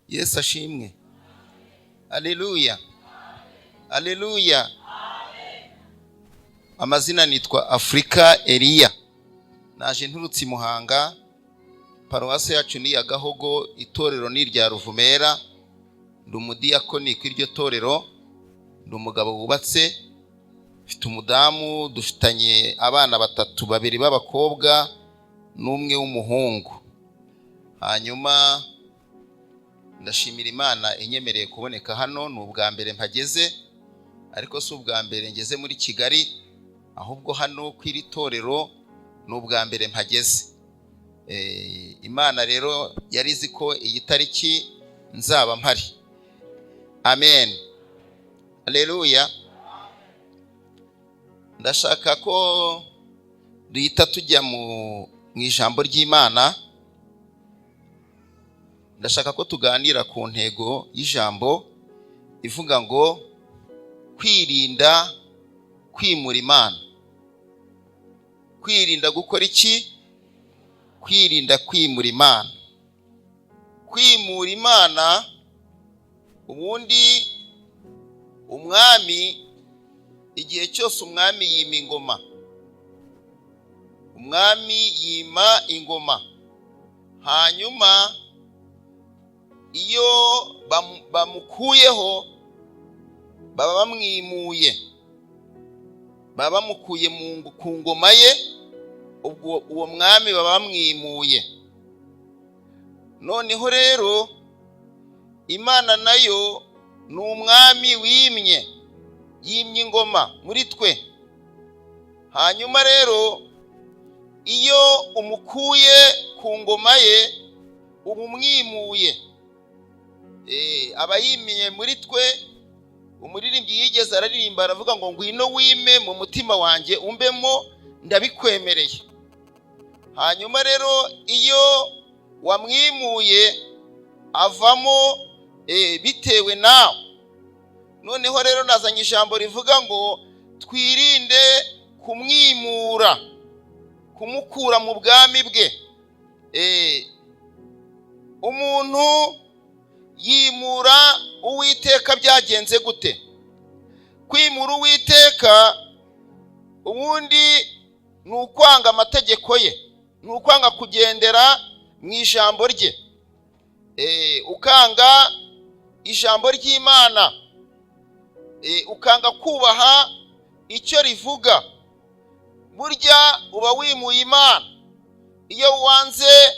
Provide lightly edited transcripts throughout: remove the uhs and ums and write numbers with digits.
Yesu ashimwe. Aleluya, aleluya. Amazina nitwa Afurika Eliya, naje nturutse i Muhanga. Paruwasi yacu ni iya Gahogo, itorero ni irya Ruvumera. Ndi umudiyakoni kw'iryo torero. Ndi umugabo wubatse, mfite umudamu, dufitanye abana batatu, babiri b'abakobwa n'umwe w'umuhungu. Hanyuma ndashimira Imana inyemereye kuboneka hano. Ni ubwa mbere mpageze, ariko si ubwa mbere ngeze muri Kigali, ahubwo hano ku iri torero ni ubwa mbere mpageze. Imana rero yari izi ko iyi tariki nzaba mpari. Amen, aleluya. Ndashaka ko duhita tujya mu ijambo ry'Imana. Ndashaka ko tuganira ku ntego y'ijambo ivuga ngo kwirinda kwimura Imana. Kwirinda gukora iki? Kwirinda kwimura Imana. Kwimura Imana, ubundi umwami, igihe cyose umwami yima ingoma, umwami yima ingoma. Hanyuma iyo bamukuyeho baba bamwimuye, baba bamukuye ku ngoma ye, ubwo uwo mwami baba bamwimuye. Noneho rero Imana nayo ni umwami wimye, yimye ingoma muri twe. Hanyuma rero iyo umukuye ku ngoma ye uba umwimuye, aba yimiye muri twe. Umuririmbyi yigeze araririmba aravuga ngo ngwino wime mu mutima wanjye umbemo, ndabikwemereye. Hanyuma rero iyo wamwimuye avamo bitewe nawe. Noneho rero nazanye ijambo rivuga ngo twirinde kumwimura, kumukura mu bwami bwe. Umuntu yimura Uwiteka byagenze gute? Kwimura Uwiteka ubundi ni ukwanga amategeko ye, ni ukwanga kugendera mu ijambo rye, ukanga ijambo ry'Imana, ukanga kubaha icyo rivuga. Burya uba wimuye Imana iyo wanze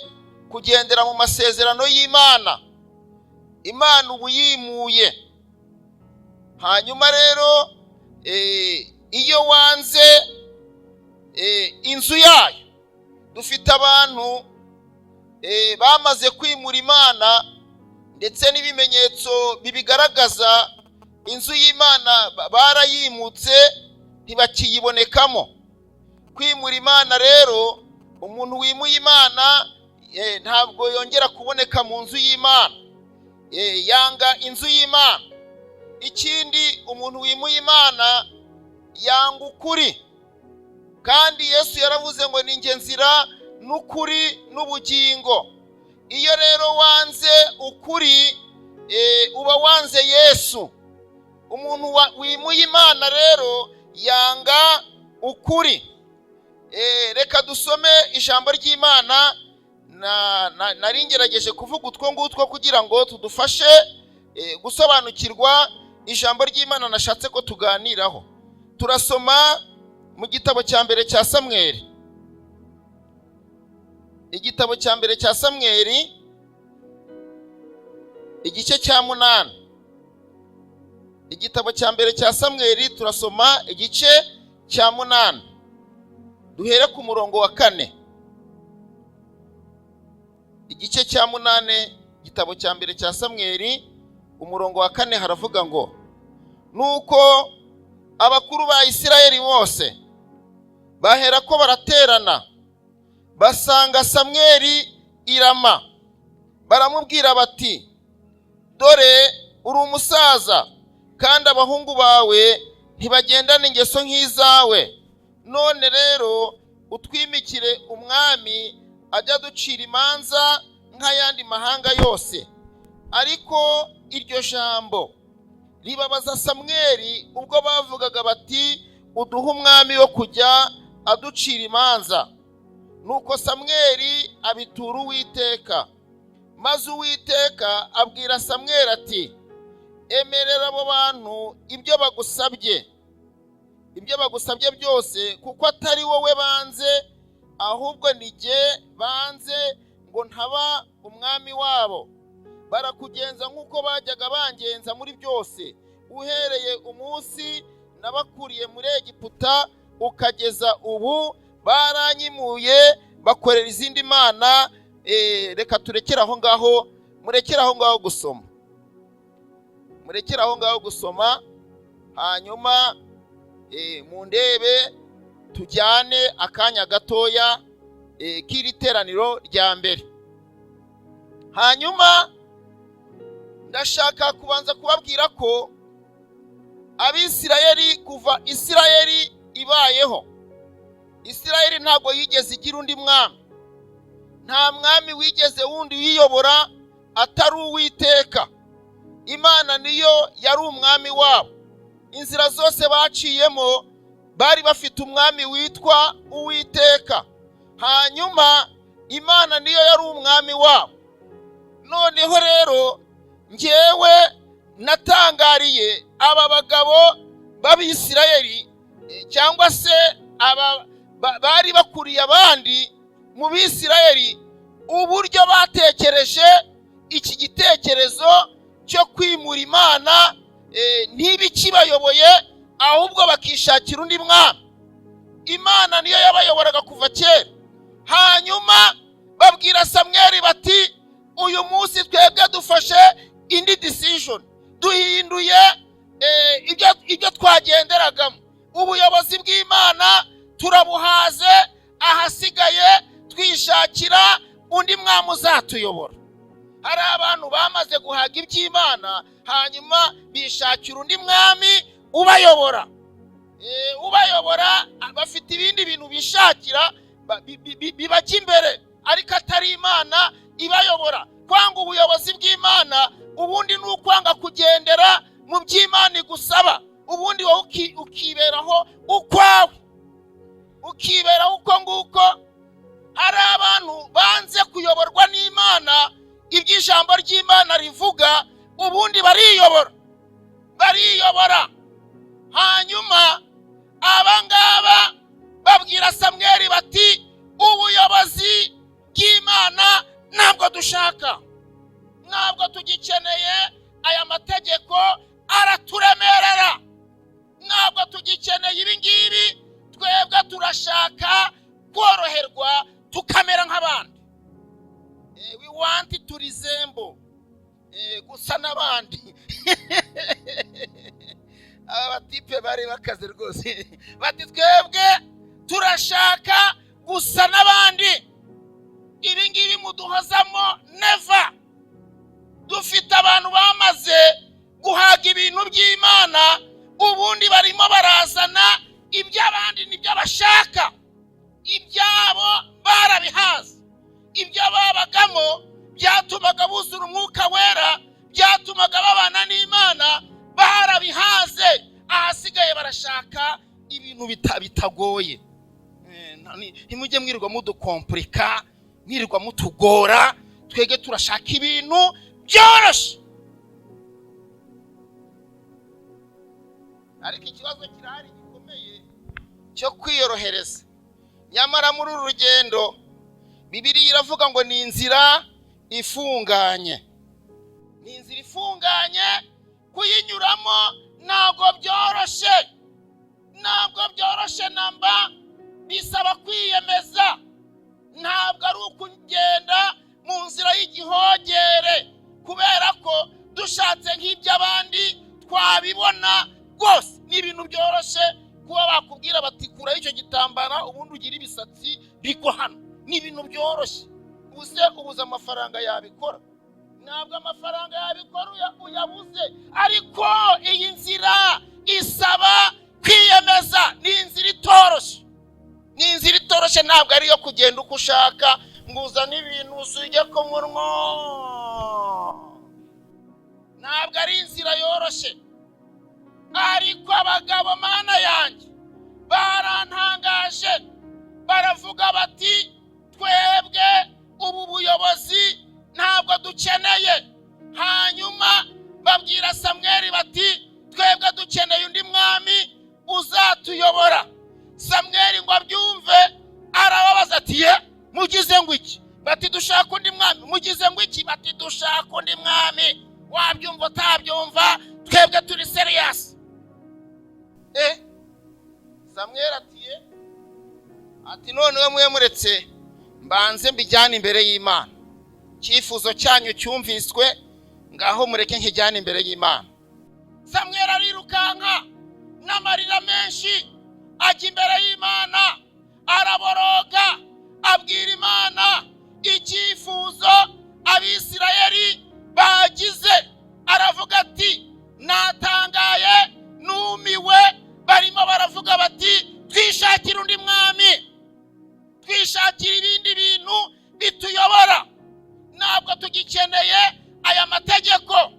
kugendera mu masezerano y'Imana. Imana uba uyimuye. Hanyuma rero iyo wanze inzu yayo, dufite abantu bamaze kwimura Imana, ndetse n'ibimenyetso bibigaragaza. Inzu y'Imana barayimutse, ntibakiyibonekamo. Kwimura Imana rero, umuntu wimuye Imana ntabwo yongera kuboneka mu nzu y'Imana, yanga inzu y'Imana. Ikindi, umuntu wimuye Imana yanga ukuri, kandi Yesu yaravuze ngo ni njye nzira n'ukuri n'ubugingo. Iyo rero wanze ukuri, uba wanze Yesu. Umuntu wimuye Imana rero yanga ukuri. Reka dusome ijambo ry'Imana. Nari ngerageje kuvuga utwo ngutwo kugira ngo tudufashe gusobanukirwa ijambo ry'Imana nashatse ko tuganiraho. Turasoma mu gitabo cya mbere cya Samweli, igitabo cya mbere cya Samweli, igice cya 8. Igitabo cya mbere cya Samweli, turasoma igice cya 8, duhere ku murongo wa 4. Igice cya 8, igitabo cya mbere cya Samweli, umurongo wa 4, haravuga ngo: nuko abakuru ba Isirayeli bose bahera ko baraterana, basanga Samweli i Rama, baramubwira bati: dore uri umusaza, kandi abahungu bawe ntibagendana ingeso nk'izawe. None rero utwimikire umwami ajya ducira imanza nk'ayandi mahanga yose. Ariko iryo jambo ribabaza Samweli ubwo bavugaga bati: "Uduhe umwami wo kujya aducira imanza." Nuko Samweli abitura Uwiteka, maze Uwiteka abwira Samweli ati: "Emerera abo bantu ibyo bagusabye byose, kuko atari wowe banze, ahubwo ni jye banze ngo ntaba umwami wabo. Barakugenza nk'uko bajyaga bangenza muri byose, uhereye umunsi nabakuriye muri Egiputa ukageza ubu. Baranyimuye, bakorera izindi mana." Reka turekere aho ngaho, murekere aho ngaho gusoma, murekere aho ngaho gusoma. Hanyuma mundebe tujyane akanya gatoya k'iri teraniro rya mbere. Hanyuma ndashaka kubanza kubabwira ko Abisirayeli, kuva Isirayeli ibayeho, Isirayeli ntabwo yigeze igira undi mwami. Nta mwami wigeze wundi wiyobora atari Uwiteka. Imana niyo yari umwami wabo. Inzira zose baciyemo bari bafite umwami witwa Uwiteka. Hanyuma Imana niyo yari umwami wabo. Noneho rero ngewe natangariye aba bagabo b'Abisirayeli, cyangwa se aba bari bakuriye abandi mu Bisirayeli, uburyo batekereje iki gitekerezo cyo kwimura Imana, ntibe ikibayoboye, ahubwo bakishakira undi mwami. Imana niyo yabayoboraga kuva kera. Hanyuma babwira Samweli bati: "Uyu munsi twebwe dufashe indi decision, duhinduye ibyo twagenderagamo. Ubuyobozi bw'Imana turabuhaze, ahasigaye twishakira undi mwami uzatuyobora." Hari abantu bamaze guhaga iby'Imana, hanyuma bishakira undi mwami ubayobora. Ubayobora, bafite ibindi bintu bishakira bibajya imbere, ariko atari Imana ibayobora. Kwanga ubuyobozi bw'Imana ubundi ni ukwanga kugendera mu by'Imana igusaba. Ubundi wowe ukiberaho ukwawe, ukiberaho uko nguko. Hari abantu banze kuyoborwa n'Imana, ibyo ijambo ry'Imana rivuga, ubundi bariyobora, bariyobora. Hanyuma aba ngaba babwira Samweli bati: "Ubuyobozi bw'Imana ntabwo dushaka, ntabwo tugikeneye. Aya mategeko araturemerera, ntabwo tugikeneye ibi ngibi. Twebwe turashaka koroherwa, tukamera nk'abandi." We want to resemble, gusa n'abandi. Aba batipe bari bakaze rwose. Bati: "Twebwe turashaka gusa n'abandi. Ibi ngibi muduhozamo, never." Dufite abantu bamaze guhaga ibintu by'Imana, ubundi barimo barazana iby'abandi, nibyo bashaka. Ibyabo barabihaze. Ibyo babagamo byatumaga buzura Umwuka Wera, byatumaga babana n'Imana, barabihaze. Ahasigaye barashaka ibintu bitagoye. Ntimujye mwirirwa mudukompurika, mwirirwa mutugora. Twebwe turashaka ibintu byoroshye. Ariko ikibazo kirahari gikomeye cyo kwiyorohereza. Nyamara muri uru rugendo, Bibiliya iravuga ngo ni inzira ifunganye, ni inzira ifunganye. Kuyinyuramo ntabwo byoroshye, ntabwo byoroshye namba. Bisaba kwiyemeza. Ntabwo ari ukugenda mu nzira y'igihogere, kubera ko dushatse nk'iby'abandi twabibona rwose. Ni ibintu byoroshye kuba bakubwira bati: "Kuraho icyo gitambara, ubundi ugire ibisatsi bigwa hano." Ni ibintu byoroshye. Uze ubuze amafaranga yabikora? Ntabwo amafaranga yabikora uyabuze. Ariko iyi nzira isaba kwiyemeza. Ni inzira itoroshye, ni inzira itoroshye. Ntabwo ari iyo kugenda uko ushaka, ngo uzane ibintu usige ku munwa. Ntabwo ari inzira yoroshye, ariko abagabo, Mana yanjye, barantangaje. Baravuga bati: "Twebwe ubu buyobozi ntabwo dukeneye." Hanyuma babwira Samweli bati: "Twebwe dukeneye undi mwami uzatuyobora." Samweli ngo abyumve, arababaza ati: "Ye, mugize ngo iki?" Bati: "Dushaka undi mwami." "Mugize ngo iki?" Bati: "Dushaka undi mwami." Wabyumva utabyumva, twebwe turi serious. Samweli ati: "Ye," ati: "Noneho mwe muretse mbanze mbijyane imbere y'Imana. Icyifuzo cyanyu cyumviswe, ngaho mureke nkijyane imbere y'Imana." Samweli arirukanka n'amarira menshi, ajya imbere y'Imana, araboroga, abwira Imana icyifuzo Abisirayeli bagize. Aravuga ati: "Natangaye, numiwe, barimo baravuga bati: 'Twishakira undi mwami, twishakira ibindi bintu bituyobora, ntabwo tugikeneye aya mategeko.'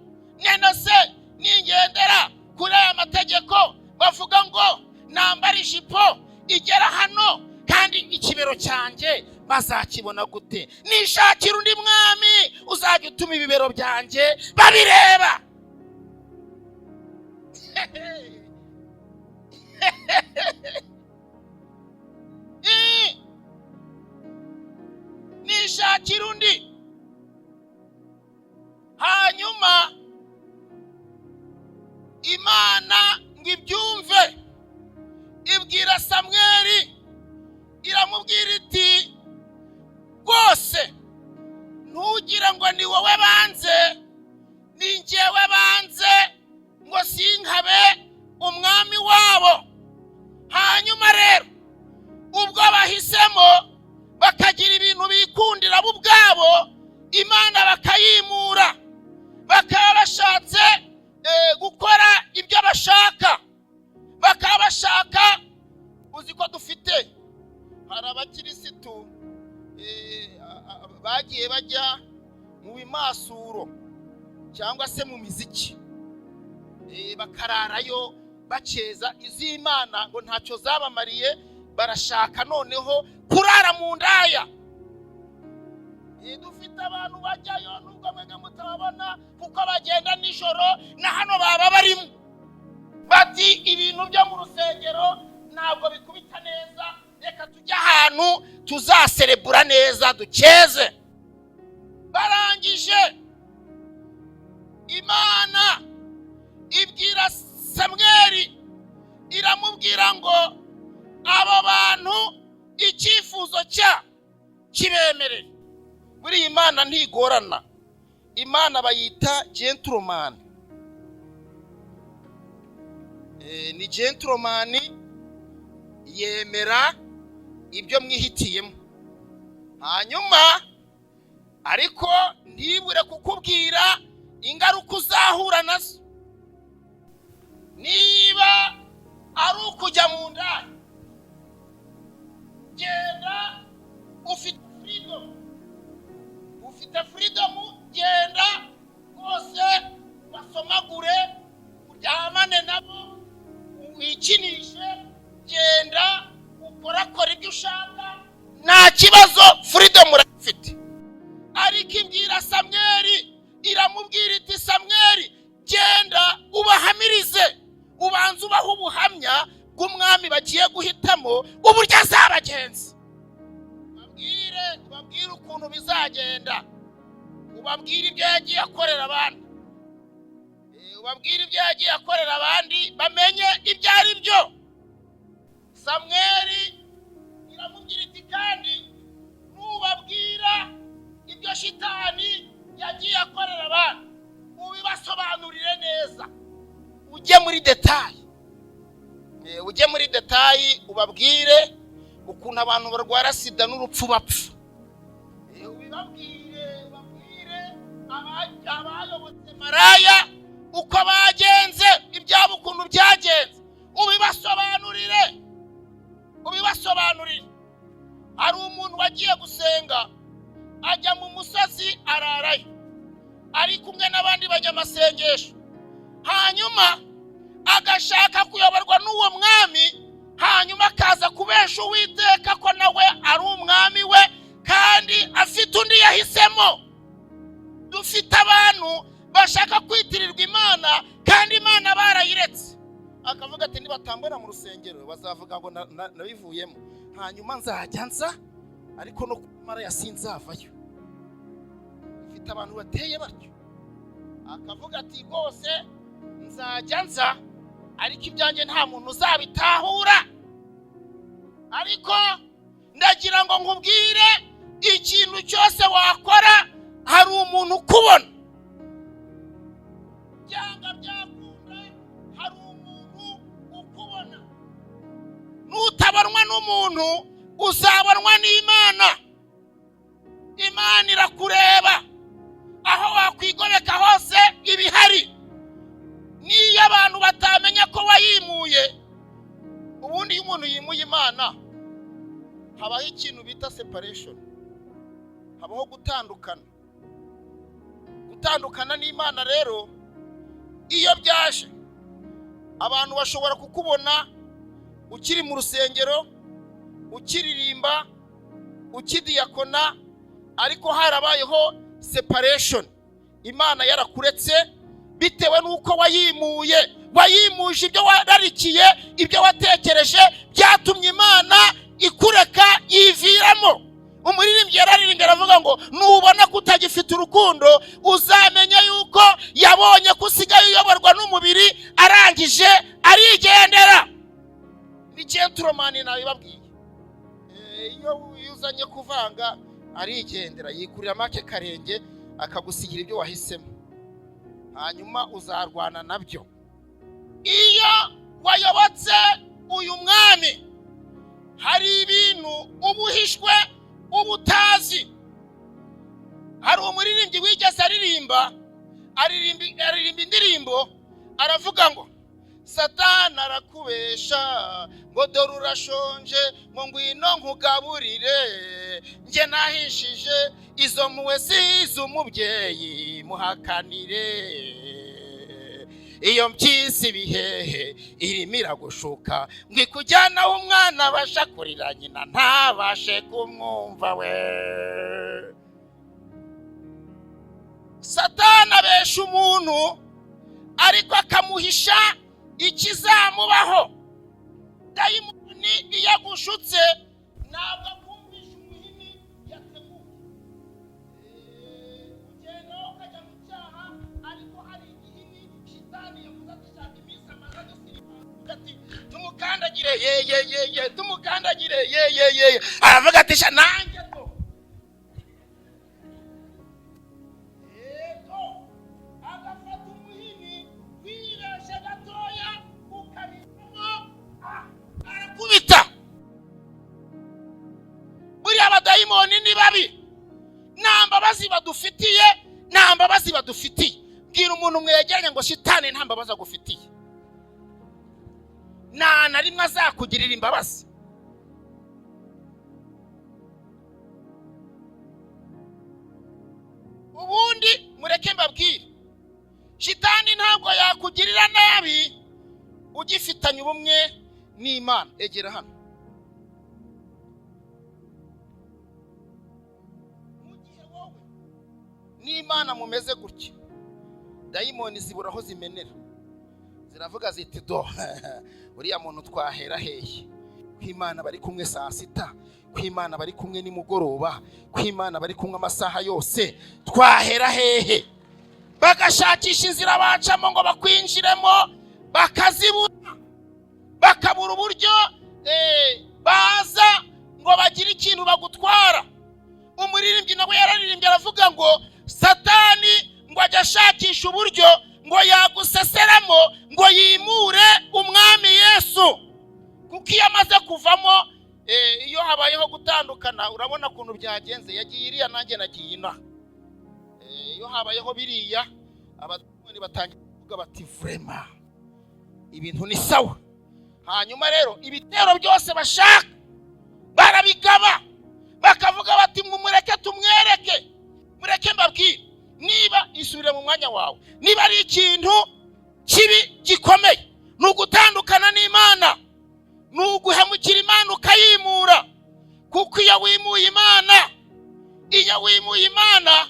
None se ningendera kuri aya mategeko bavuga ngo nambara ijipo igera hano, kandi ikibero cyanjye bazakibona gute? Nishakira undi mwami uzajya utuma ibibero byanjye babireba." Nishakira undi. Hanyuma Imana ngo ibyumve, ibwira Samweli, iramubwira iti: "Rwose ntugire ngo ni wowe banze, ni njyewe banze ngo sinkabe umwami wabo. Hanyuma rero ubwo bahisemo bakagira ibintu bikundira bo ubwabo, Imana bakayimura, bakaba bashatse gukora ibyo bashaka, bakaba bashaka." Uzi ko dufite, hari abakirisitu bagiye bajya mu bimasuro cyangwa se mu miziki, bakararayo baceza iz'Imana ngo ntacyo zabamariye, barashaka noneho kurara mu ndaya. Dufite abantu bajyayo, nubwo mwebwe mutababona kuko bagenda nijoro, na hano baba barimo. Bati: "Ibintu byo mu rusengero ntabwo bikubita neza, reka tujye ahantu tuzaserebura neza, dukeze." Barangije, Imana ibwira Samweli, iramubwira ngo: "Abo bantu icyifuzo cya kibemerere." Buriya Imana ntigorana, Imana bayita gentleman. Ni gentleman, yemera ibyo mwihitiyemo, hanyuma ariko ntibure kukubwira ingaruka uzahura nazo. Niba ari ukujya mu ndaya, genda, ufite freedom, ufite freedom, genda rwose basomagure, uryamane nabo, wikinishe, genda ukorakora ibyo ushaka, nta kibazo, freedom urafite. Ariko ibwira Samweli, iramubwira iti: "Samweli, genda ubahamirize, ubanze ubahe ubuhamya bw'umwami bagiye guhitamo, uburyo azabagenza. Babwire, ubabwire ukuntu bizagenda, ubabwire ibyo yagiye akorera abandi. Ubabwire ibyo yagiye akorera abandi, bamenye ibyo ari byo." Samweli iramubwira iti: "Kandi nubabwira ibyo shitani yagiye akorera abandi, ubibasobanurire neza, ujye muri détails. Ujye muri détails, ubabwire ukuntu abantu barwara sida n'urupfu bapfa. Ubibabwire, ubabwire abayobotse maraya uko bagenze, ibyabo ukuntu byagenze, ubibasobanurire, ubibasobanurire." Hari umuntu wagiye gusenga, ajya mu musozi, ararayo ari kumwe n'abandi banyamasengesho. Hanyuma agashaka kuyoborwa n'uwo mwami, hanyuma akaza kubesha Uwiteka ko nawe ari umwami we, kandi afite undi yahisemo. Dufite abantu bashaka kwitirirwa Imana kandi Imana barayiretse. Akavuga ati nibatambona mu rusengero bazavuga ngo nabivuyemo, hanyuma nzajya nza ariko no kumara ya sinzavayo. Dufite abantu bateye batyo. Akavuga ati rwose nzajya nza ariko ibyanjye nta muntu uzabitahura. Ariko ndagira ngo nkubwire, ikintu cyose wakora hari umuntu ukubona. Byanga byakunda hari umuntu ukubona. Nutabonwa n'umuntu uzabonwa n'Imana. Imana irakureba, aho wakwigobeka hose ibihari. Niyo abantu batamenya ko wayimuye, ubundi iyo umuntu yimuye Imana habaho ikintu bita separation, habaho gutandukana. Gutandukana n'Imana rero iyo byaje, abantu bashobora kukubona ukiri mu rusengero, ukiririmba, ukidiyakona, ariko harabayeho separation, Imana yarakuretse bitewe n'uko wayimuye. Wayimuje ibyo wararikiye, ibyo watekereje byatumye Imana ikureka yiviramo. Umuririmbyi yararirimbye aravuga ngo nubona ko utagifite urukundo uzamenye yuko yabonye ko usigaye uyoborwa n'umubiri, arangije arigendera. Ni gentleman nabibabwiye. Iyo uzanye kuvanga arigendera, yikurira make karenge akagusigira ibyo wahisemo, hanyuma uzarwana nabyo. Iyo wayobotse uyu mwami hari ibintu uba uhishwe, uba utazi. Hari umuririmbyi wigeze aririmba, aririmba indirimbo aravuga ngo Satani arakubesha ngo dore urashonje, ngo ngwino nkugaburire, njye nahishije izo mpuhwe si iz'umubyeyi, muhakanire. Iyo mpyisi ibihehe irimo iragushuka ngo ikujyanaho umwana abasha kurira nyina ntabashe kumwumva we. Satani abesha umuntu ariko akamuhisha ikizamubaho. Dayimoni iyo agushutse ntabwo akumvisha umuhini yateguye. Ugenda ukajya mu cyaha, ariko hari igihini shitani yavuze ati shaka iminsi amaze agusiriba, ati tumukandagire ye ye ye ye, tumukandagire ye ye ye. Aravuga ati sha nanjye to yego, agafata umuhini wibeshe gatoya ukabivamo, arakubita. Buriya abadayimoni ni babi, nta mbabazi badufitiye, nta mbabazi badufitiye. Bwira umuntu mwegeranye ngo shitani nta mbabazi agufitiye, nta na rimwe azakugirira imbabazi. Ubundi mureke mbabwire, shitani ntabwo yakugirira nabi ugifitanye ubumwe n'Imana. Egera hano. Mu gihe wowe n'Imana mumeze gutya, dayimoni zibura aho zimenera, ziravuga ziti do uriya muntu twahera hehe? Ko Imana bari kumwe saa sita, ko Imana bari kumwe nimugoroba, ko Imana bari kumwe amasaha yose, twahera hehe? Bagashakisha inzira bacamo ngo bakwinjiremo, bakazibura, bakabura uburyo baza ngo bagire ikintu bagutwara. Umuririmbyi nawe yararirimbye aravuga ngo Satani ngo ajya ashakisha uburyo ngo yaguseseramo ngo yimure umwami Yesu, kuko iyo amaze kuvamo, iyo habayeho gutandukana urabona ukuntu byagenze, yagiye iriya nanjye nagiye inaha. Iyo habayeho biriya abadayimoni batangira kuvuga bati vrema ibintu ni sawa. Hanyuma rero ibitero byose bashaka barabigaba, bakavuga bati mumureke tumwereke. Mureke mbabwire, niba isubire mu mwanya wawe, niba ari ikintu Kibi gikomeye ni ugutandukana n'Imana, ni uguhemukira Imana ukayimura. Kuko iyo wimuye Imana, iyo wimuye Imana,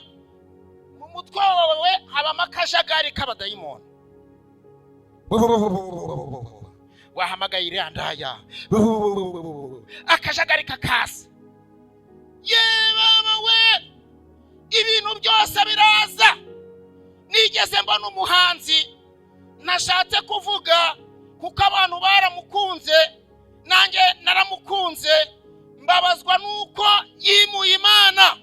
mu mutwe wawe habamo akajagari k'abadayimoni. Wahamagaye iriya ndaya, akajagari kakaza. Ye baba we, ibintu byose biraza. Nigeze mbona umuhanzi, nashatse kuvuga kuko abantu baramukunze, nanjye naramukunze, mbabazwa nuko yimuye Imana.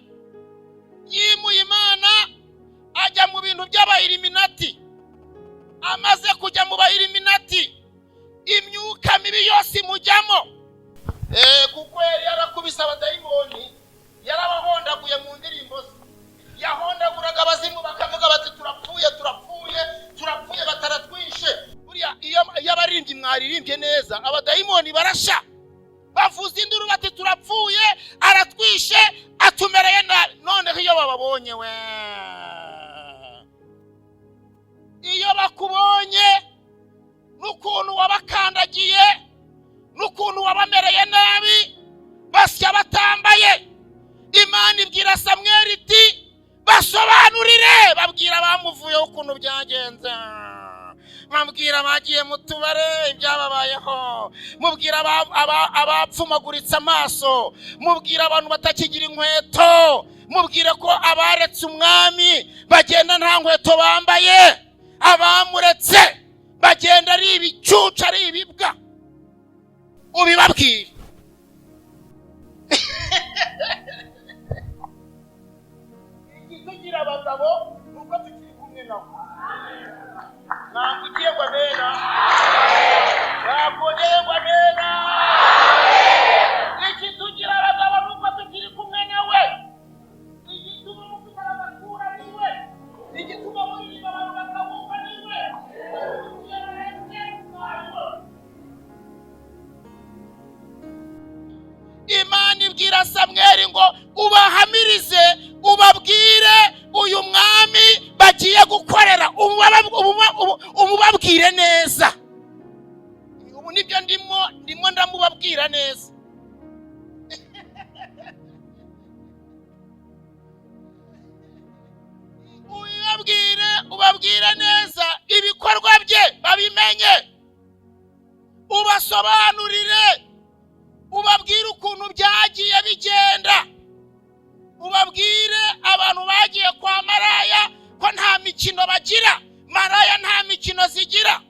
Yimuye Imana ajya mu bintu by'abayiliminati. Amaze kujya mu bayiliminati, imyuka mibi yose imujyamo. Kuko yari yarakubise abadayimoni, yarabahondaguye mu ndirimbo ze. Yahondaguraga abazimu bakavuga bati turapfuye, turapfuye, turapfuye, bataratwishe. Buriya iyo abaririmbyi mwaririmbye neza, abadayimoni barasha, bavuza induru bati turapfuye, aratwishe, atumereye nabi. Noneho iyo bababonye we, iyo bakubonye n'ukuntu wabakandagiye n'ukuntu wabamereye nabi, basya batambaye. Imana ibwira Samweli iti basobanurire. Babwira abamuvuyeho ukuntu byagenze, babwira abagiye mu tubare ibyababayeho, mubwira abapfumaguritse amaso, mubwira abantu batakigira inkweto, mubwire ko abaretse umwami bagenda nta nkweto bambaye, abamuretse bagenda ari ibicucu, ari ibibwa. Ubibabwire. Tugira abagabo nuko tukiri kumwe nabo. Ntabwo ugiye ngo amena, ntabwo ugiye ngo amena. Iki tugira abagabo nuko tukiri kumwe nawe. Igituma mufite amakuru ari we, igituma muririmba abantu bakabumva ni we. Imana ibwira Samweli ngo ubahamirize, ubabwire uyu mwami bagiye gukorera, umubabwire neza. Ubu nibyo ndimo ndamubabwira neza. Ubabwire, ubabwire neza ibikorwa bye babimenye, ubasobanurire, ubabwire ukuntu byagiye bigenda, ubabwire abantu bagiye kwa maraya ko nta mikino bagira, maraya nta mikino zigira.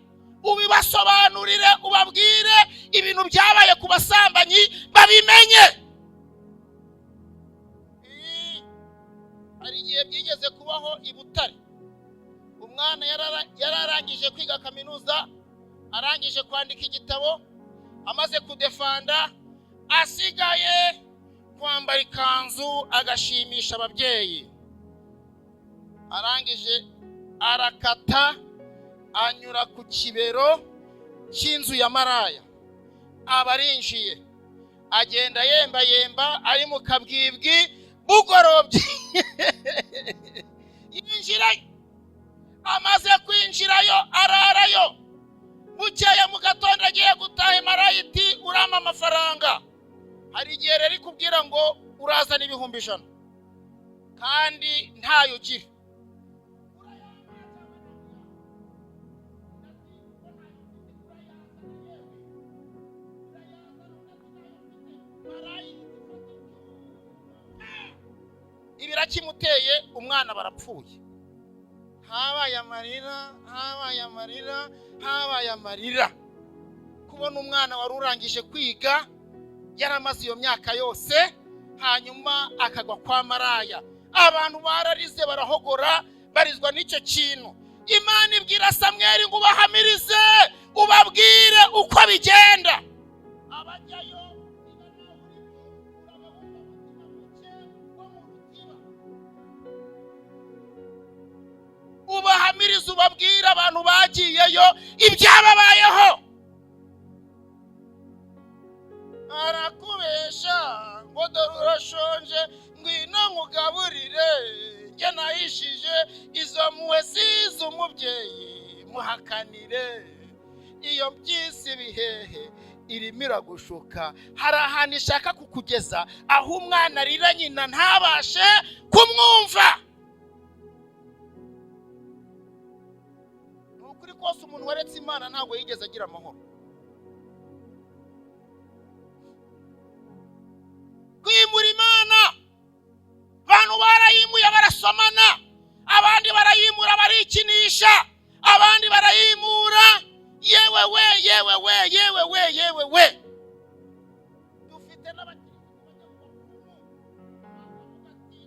Ubibasobanurire, ubabwire ibintu byabaye ku basambanyi babimenye. Hari igihe byigeze kubaho i Butare, umwana yararangije kwiga kaminuza, arangije kwandika igitabo, amaze kudefanda, asigaye kwambara ikanzu agashimisha ababyeyi. Arangije arakata anyura ku kibero cy'inzu ya maraya, aba arinjiye, agenda yemba yemba ari mu kabwibwi bugorobye. Yinjira, amaze kwinjirayo ararayo. Bukeye mu gatondo agiye gutaha, maraya iti urampa amafaranga. Hari igihe rero ikubwira ngo urazana 100,000 kandi ntayo ugira. Ibirakimuteye, umwana barapfuye. Habaye amarira, habaye amarira, habaye amarira. Kubona umwana wari urangije kwiga yaramaze iyo myaka yose, hanyuma akagwa kwa maraya. Abantu bararize barahogora, barizwa n'icyo kintu. Imana ibwira Samweli ngo ubahamirize, ubabwire uko bigenda. Abajyayo ubahamirize, ubabwire abantu bagiyeyo ibyababayeho. Arakubesha ngo dore urashonje, ngwino nkugaburire, njye nahishije izo mpuhwe z'umubyeyi Muhakanire iyo mpyisi bihehe irimo iragushuka. Hari ahantu ishaka kukugeza aho umwana arira nyina ntabashe kumwumva. Ni ukuri kose, umuntu waretse Imana ntabwo yigeze agira amahoro. Kwimura Imana, abantu barayimuye barasomana, abandi barayimura barikinisha, abandi barayimura yewe we, yewe we, yewe we, yewe we. Dufite n'abakirisitu bajya mu bapfumu, bakavuga ati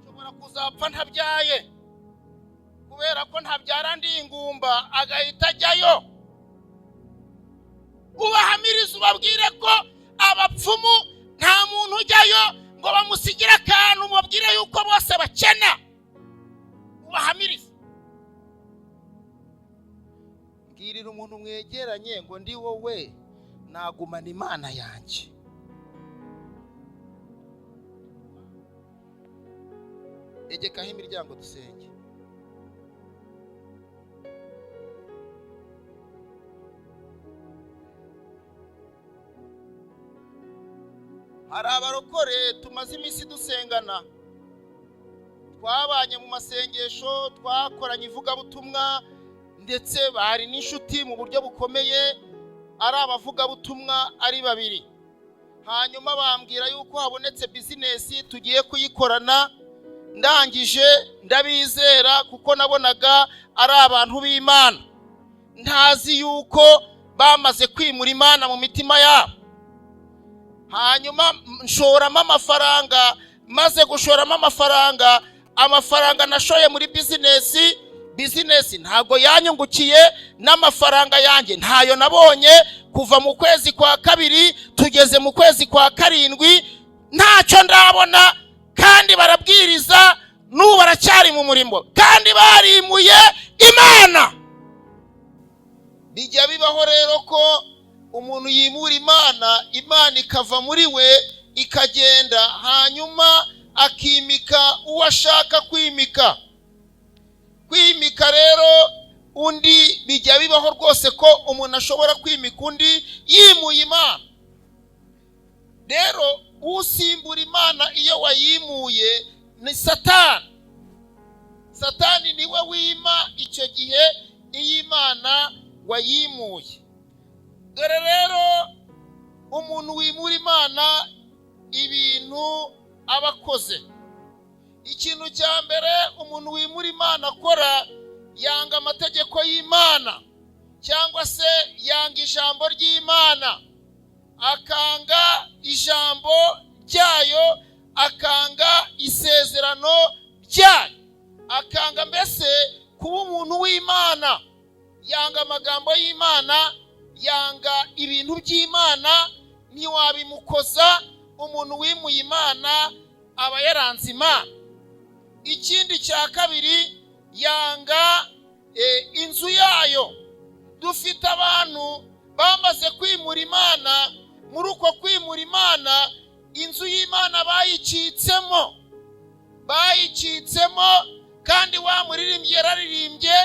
nshobora kuzapfa ntabyaye, kubera ko ntabyara ndi ingumba, agahita ajyayo. Ubahamirize, ubabwire ko abapfumu nta muntu ujyayo ngo bamusigire akantu, mubabwire yuko bose bakena. Ubahamirize, mbwirira umuntu mwegeranye ngo ndi wowe nagumana Imana yanjye. Egekaho imiryango dusenge. Hari abarokore tumaze iminsi dusengana, twabanye mu masengesho, twakoranye ivugabutumwa, ndetse bari n'inshuti mu buryo bukomeye, ari abavugabutumwa ari babiri. Hanyuma bambwira yuko habonetse bizinesi tugiye kuyikorana, ndangije ndabizera kuko nabonaga ari abantu b'Imana, ntazi yuko bamaze kwimura Imana mu mitima yabo. Hanyuma nshoramo amafaranga, maze gushoramo amafaranga, amafaranga nashoye muri bizinesi, bizinesi ntago yanyungukiye, n'amafaranga yanjye ntayo nabonye. Kuva mu kwezi kwa 2 tugeze mu kwezi kwa 7 ntacyo ndabona, kandi barabwiriza n'ubu baracyari mu murimo, kandi barimuye Imana. Bijya bibaho rero ko umuntu yimura Imana, Imana ikava muri we ikagenda, hanyuma akimika uwo ashaka kwimika. Kwimika rero undi bijya bibaho rwose ko umuntu ashobora kwimika undi yimuye Imana. Rero usimbura Imana iyo wayimuye ni Satani. Satani niwe wima icyo gihe iyo Imana wayimuye. Dore rero umuntu wimura Imana ibintu aba akoze. Ikintu cya mbere umuntu wimura Imana akora, yanga amategeko y'Imana, cyangwa se yanga ijambo ry'Imana, akanga ijambo ryayo, akanga isezerano ryayo, akanga mbese kuba umuntu w'Imana, yanga amagambo y'Imana, yanga ibintu by'Imana, ntiwabimukoza. Umuntu wimuye Imana aba yaranze Imana. Ikindi cya kabiri, yanga inzu yayo. Dufite abantu bamaze kwimura Imana, muri uko kwimura Imana inzu y'Imana bayicitsemo, bayicitsemo. Kandi wa muririmbyi yararirimbye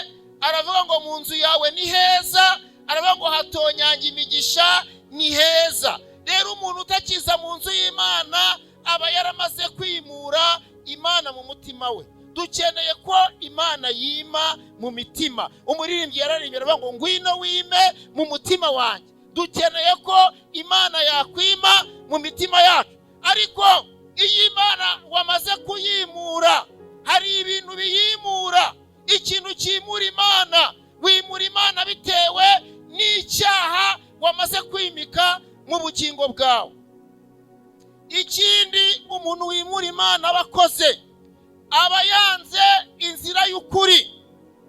aravuga ngo mu nzu yawe ni heza, aravuga ngo hatonyanga imigisha ni heza. Rero umuntu utakiza mu nzu y'Imana aba yaramaze kwimura Imana mu mutima we. Dukeneye ko Imana yima mu mitima. Umuririmbyi yararirimbye aravuga ngo ngwino wime mu mutima wanjye. Dukeneye ko Imana yakwima mu mitima yacu. Ariko iyo Imana wamaze kuyimura, hari ibintu biyimura. Ikintu cyimura Imana, wimura Imana bitewe n'icyaha wamaze kwimika mu bugingo bwawe. Ikindi umuntu wimura Imana aba akoze, aba yanze inzira y'ukuri,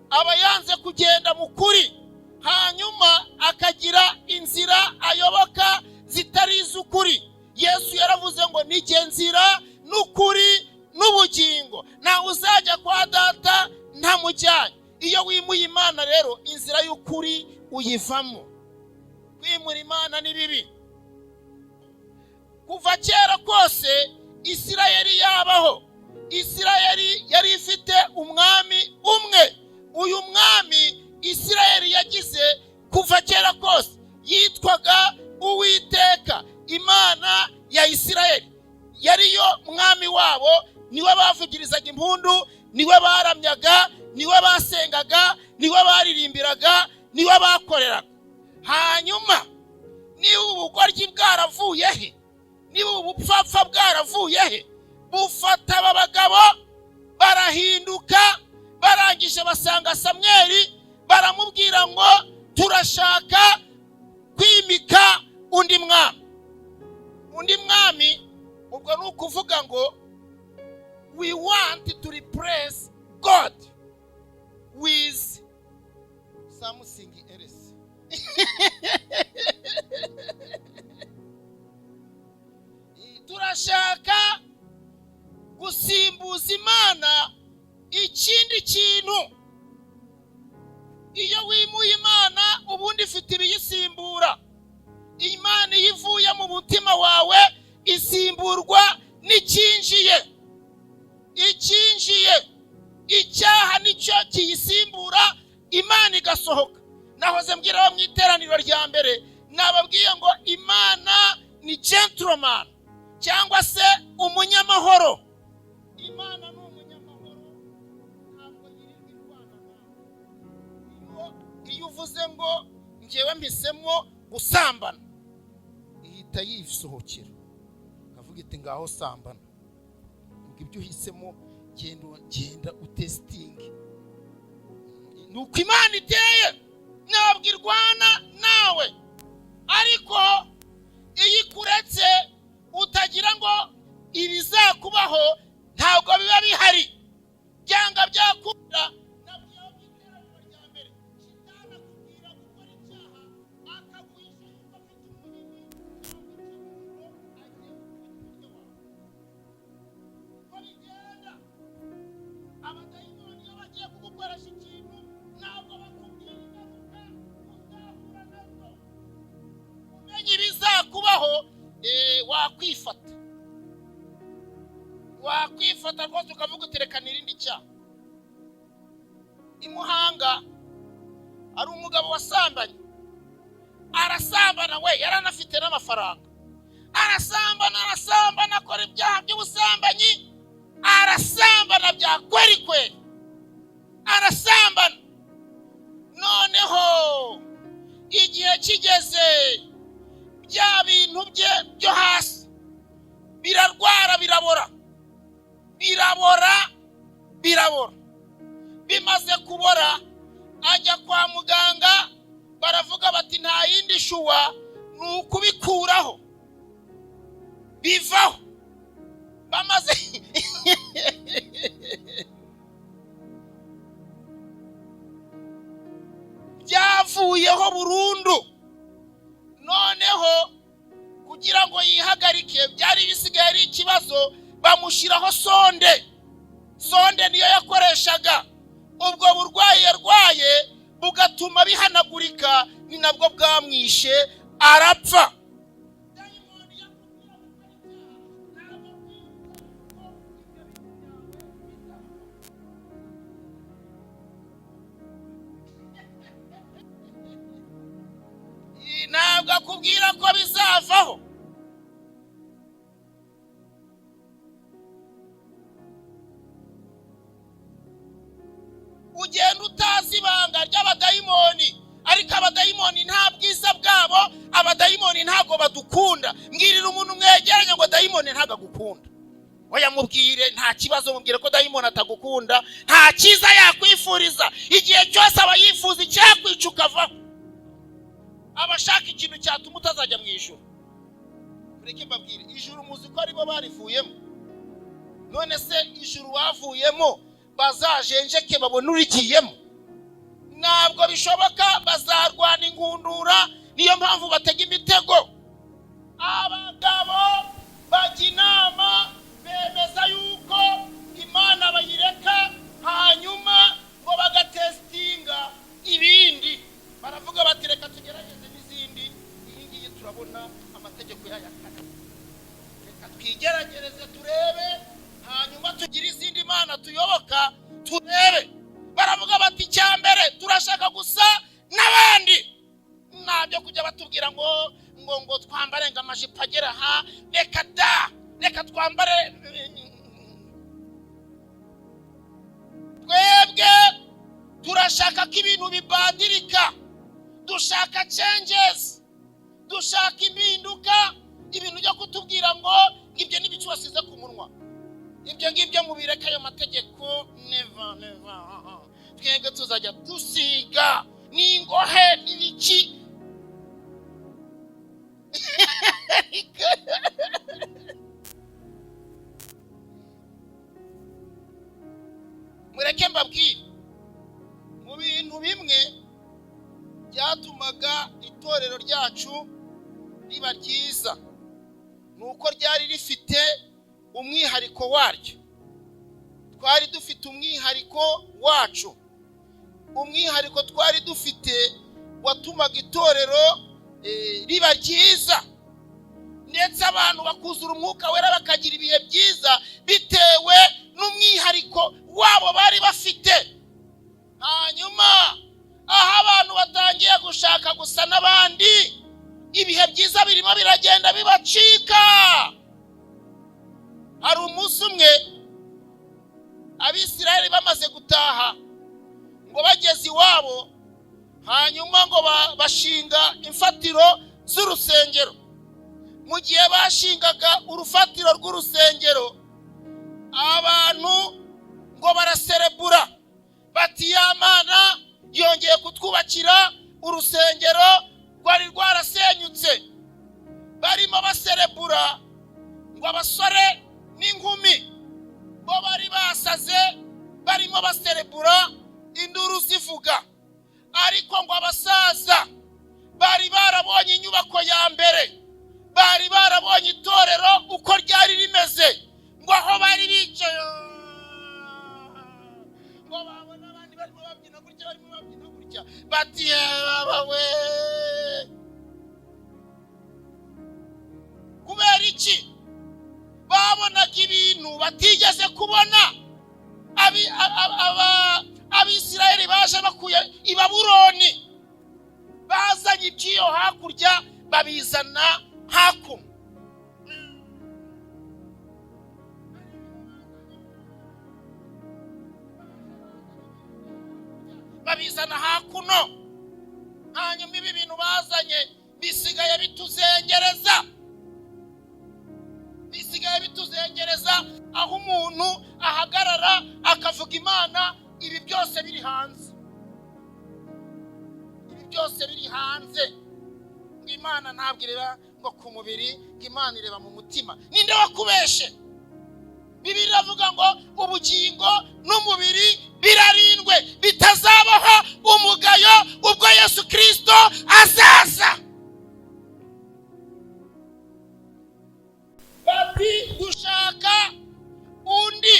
aba yanze kugenda mu kuri, hanyuma akagira inzira ayoboka zitari iz'ukuri. Yesu yaravuze ngo nijye nzira n'ukuri n'ubugingo, ntawe uzajya kwa data ntamujyanye. Iyo wimuye Imana rero inzira y'ukuri uyivamo. Kwimura Imana ni bibi. Kuva kera kose Isirayeli yabaho, Isirayeli yari ifite umwami umwe. Niwe baramyaga, niwe basengaga, niwe baririmbiraga, niwe bakoreraga. Hanyuma niba ubugoryi bwaravuye he, niba ubupfapfa bwaravuye he, bufata aba bagabo barahinduka. Barangije basanga Samweli, baramubwira ngo turashaka kwimika undi mwami. Undi mwami, ubwo ni ukuvuga ngo we want to replace God with something else. Turashaka gusimbuza Imana ikindi kintu. Iyo wimuye Imana, ubundi ifite ibiyisimbura. Imana iyo ivuye mu mutima wawe, isimburwa n'icyinjiye. Icyinjiye, icyaha, nicyo kiyisimbura, Imana igasohoka. Nahoze mbwira abo mu iteraniro rya mbere, nababwiye ngo Imana ni gentleman cyangwa se umunyamahoro. Imana ni umunyamahoro, ntabwo yirirwa irwana nawe. Iyo uvuze ngo ngewe mpisemo gusambana, ihita yisohokera, ikavuga iti ngaho sambana. Ubwo ibyo uhisemo, genda, genda utesitinge. Ni uko Imana iteye, ntabwo irwana nawe. Ariko iyo ikuretse, utagira ngo ibizakubaho ntabwo biba bihari. Byanga byakunda, nabwiye mu iteraniro rya mbere, shitani akubwira gukora icyaha, akaguhisha yuko afite umuhini cyangwa ikirundo agiye gukubita umutwe wawe. Uko bigenda, abadayimoni iyo bagiye kugukoresha ikintu, ntabwo bakubwira ingaruka uzahura nazo. Umenya ibizakubaho, wakwifata, wakwifata rwose, ukavuga uti reka nirinde icyaha. I Muhanga hari umugabo wasambanye, arasambana we, yari anafite n'amafaranga. Arasambana, arasambana, akora ibyaha by'ubusambanyi, arasambana bya kweri kweri, arasambana. Noneho igihe kigeze, bya bintu bye byo hasi birarwara, birabora, birabora, birabora. Bimaze kubora, ajya kwa muganga, baravuga bati nta yindi choix, ni ukubikuraho. Bivaho. Bamaze byavuyeho burundu. Noneho kugira ngo yihagarike byari bisigaye ari ikibazo, bamushyiraho sonde. Sonde niyo yakoreshaga. Ubwo burwayi yarwaye bugatuma bihanagurika, ni nabwo bwamwishe, arapfa. Dayimoni yakubwira gukora icyaha, ntabwo akwibuka ko ibyo bintu byawe bizavaho. Ntabwo akubwira ko bizavaho. Ugenda utazi ibanga ry'abadayimoni. Ariko abadayimoni nta bwiza bwabo, abadayimoni ntabwo badukunda. Mbwirira umuntu mwegeranye ngo dayimoni ntabwo agukunda. Oya, mubwire, nta kibazo, mubwire ko dayimoni atagukunda, nta cyiza yakwifuriza. Igihe cyose aba yifuza icyakwica ukavaho, aba ashaka ikintu cyatuma utazajya mu ijuru. Mureke mbabwire, ijuru muzi ko aribo barivuyemo. None se ijuru bavuyemo, bazajenjeke babone urigiyemo? Ntabwo bishoboka, bazarwana inkundura. Niyo mpamvu batega imitego. Abagabo bajya inama, bemeza yuko Imana bayireka, hanyuma ngo bagatesitinga ibindi. Baravuga bati reka tugerageze n'izindi, iyi ngiyi turabona amategeko yayo akana, reka twigeragereze turebe, hanyuma tugire izindi mana tuyoboka turebe. Baravuga bati icya mbere turashaka gusa n'abandi, ntabyo kujya batubwira ngo twambare ngo amajipo agera aha, reka da, reka twambare. Turashaka ko ibintu bibandirika, dushaka changes, dushaka impinduka. Ibintu byo kutubwira ngo ibyo n'ibicu wasize ku munwa, ibyo ngibyo mubireke, ayo mategeko never, never. Twebwe tuzajya dusiga n'ingohe n'ibiki. Mureke mbabwire, mu bintu bimwe byatumaga itorero ryacu riba ryiza ni uko ryari rifite umwihariko waryo. Twari dufite umwihariko wacu. Umwihariko twari dufite watumaga itorero riba ryiza, ndetse abantu bakuzura umwuka wera, bakagira ibihe byiza bitewe n'umwihariko wabo bari bafite. Hanyuma aho abantu batangiye gushaka gusa n'abandi, ibihe byiza birimo biragenda bibacika. Hari umunsi umwe Abisirayeli bamaze gutaha, ngo bageze iwabo, hanyuma ngo bashinga imfatiro z'urusengero. Mu gihe bashingaga urufatiro rw'urusengero, abantu ngo baraserebura bati: "Ya Mana yongeye kutwubakira urusengero rwari rwarasenyutse." Barimo baserebura, ngo abasore n'inkumi bo bari basaze, barimo baserebura, induru zivuga. Ariko ngo abasaza bari barabonye inyubako ya mbere, bari barabonye itorero uko ryari rimeze, ngo aho bari bicaye, ngo babona abandi barimo babyina gutya, barimo babyina gutya, bati: "Yewe!" Kubera iki? Babonaga ibintu batigeze kubona. Abisirayeli baje bakuye i Babuloni, bazanye iby'iyo hakurya, babizana hakuno. Babizana hakuno. Hanyuma ibi bintu bazanye bisigaye bituzengereza, bisigaye bituzengereza, aho umuntu ahagarara akavuga Imana, ibi byose biri hanze, ibi byose biri hanze. Ngo Imana ntabwo ireba ngo ku mubiri, ngo Imana ireba mu mutima. Ninde wakubeshe? Bibiliya iravuga ngo ubugingo n'umubiri birarindwe, bitazabaho umugayo ubwo Yesu Kirisito azaza. Bati: "Dushaka undi."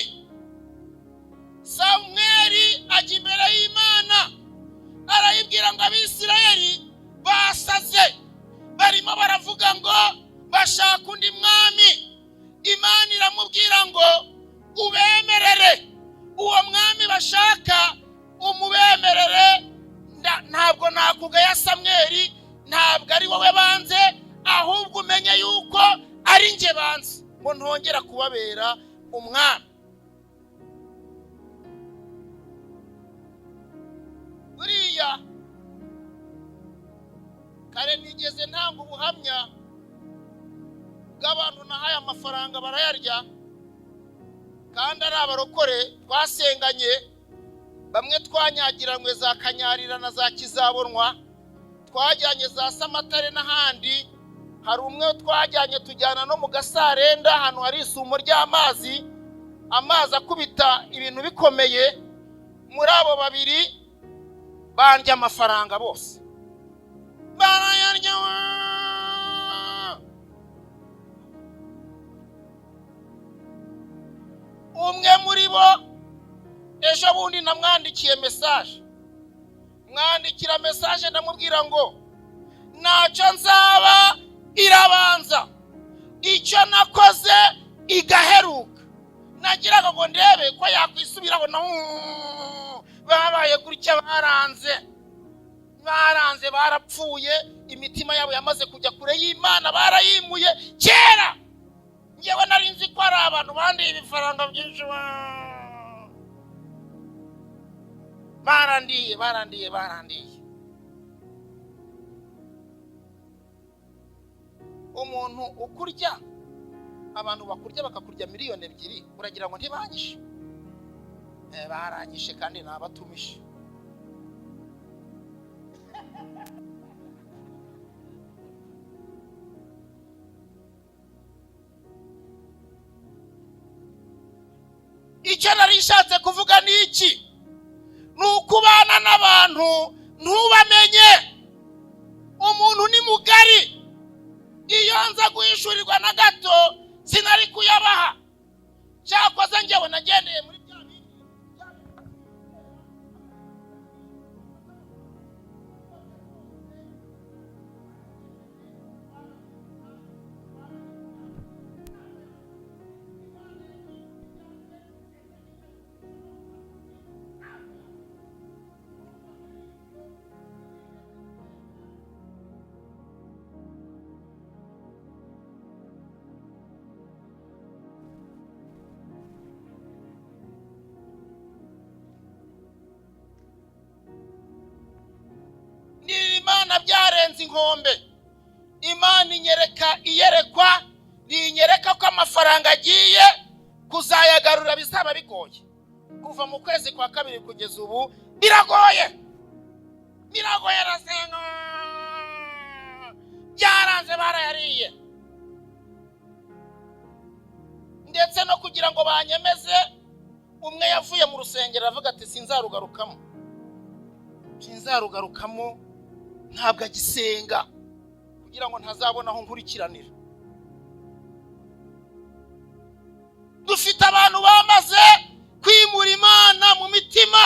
Samweli ajya imbere y'Imana, arayibwira ngo: "Abisirayeli basaze, barimo baravuga ngo bashaka undi mwami." Imana iramubwira ngo: "Ubemerere uwo mwami bashaka, umubemerere. Ntabwo nakugaya Samweli, ntabwo ari wowe banze, ahubwo umenye yuko ari njye banze, ngo ntongera kubabera umwami." Buriya kare nigeze ntanga ubuhamya bw'abantu nahaye amafaranga barayarya, kandi ari abarokore twasenganye, bamwe twanyagiranywe za Kanyarira na za Kizabonwa, twajyanye za Samatare n'ahandi. Hari umwe twajyanye, tujyana no mu Gasarenda, ahantu hari isumo ry'amazi, amazi akubita ibintu bikomeye. Muri abo babiri bandya amafaranga bose, barayarya. Umwe muri bo ejo bundi namwandikiye message, mwandikira message, ndamubwira ngo ntacyo nzaba, irabanza icyo nakoze igaheruka. Nagiraga ngo ndebe ko yakwisubiraho, na babaye gutya, baranze, baranze, barapfuye. Imitima yabo yamaze kujya kure y'Imana, barayimuye kera. Ngewe nari nzi ko ari abantu bandiye ibifaranga byinshi. Barandiye, barandiye, barandiye. Umuntu ukurya, abantu bakurya bakakurya 2 miliyoni, uragira ngo ntibanyishe? Baranyishe kandi nabatumishe. Icyo nari nshatse kuvuga ni iki? Ni ukubana n'abantu ntubamenye. Umuntu ni mugari. Iyo nza guhishurirwa na gato sinari kuyabaha. Cyakoze njyewe nagendeye muri bya bindi. Ni Imana byarenze inkombe. Imana inyereka iyerekwa rinyereka ko amafaranga agiye kuzayagarura bizaba bigoye. Kuva mu kwezi kwa kabiri kugeza ubu biragoye, biragoye. Arasenga, byaranze, barayariye. Ndetse no kugira ngo banyemeze, umwe yavuye mu rusengero avuga ati sinzarugarukamo, sinzarugarukamo, ntabwo agisenga, kugira ngo ntazabona aho nkurikiranira. Dufite abantu bamaze kwimura Imana mu mitima,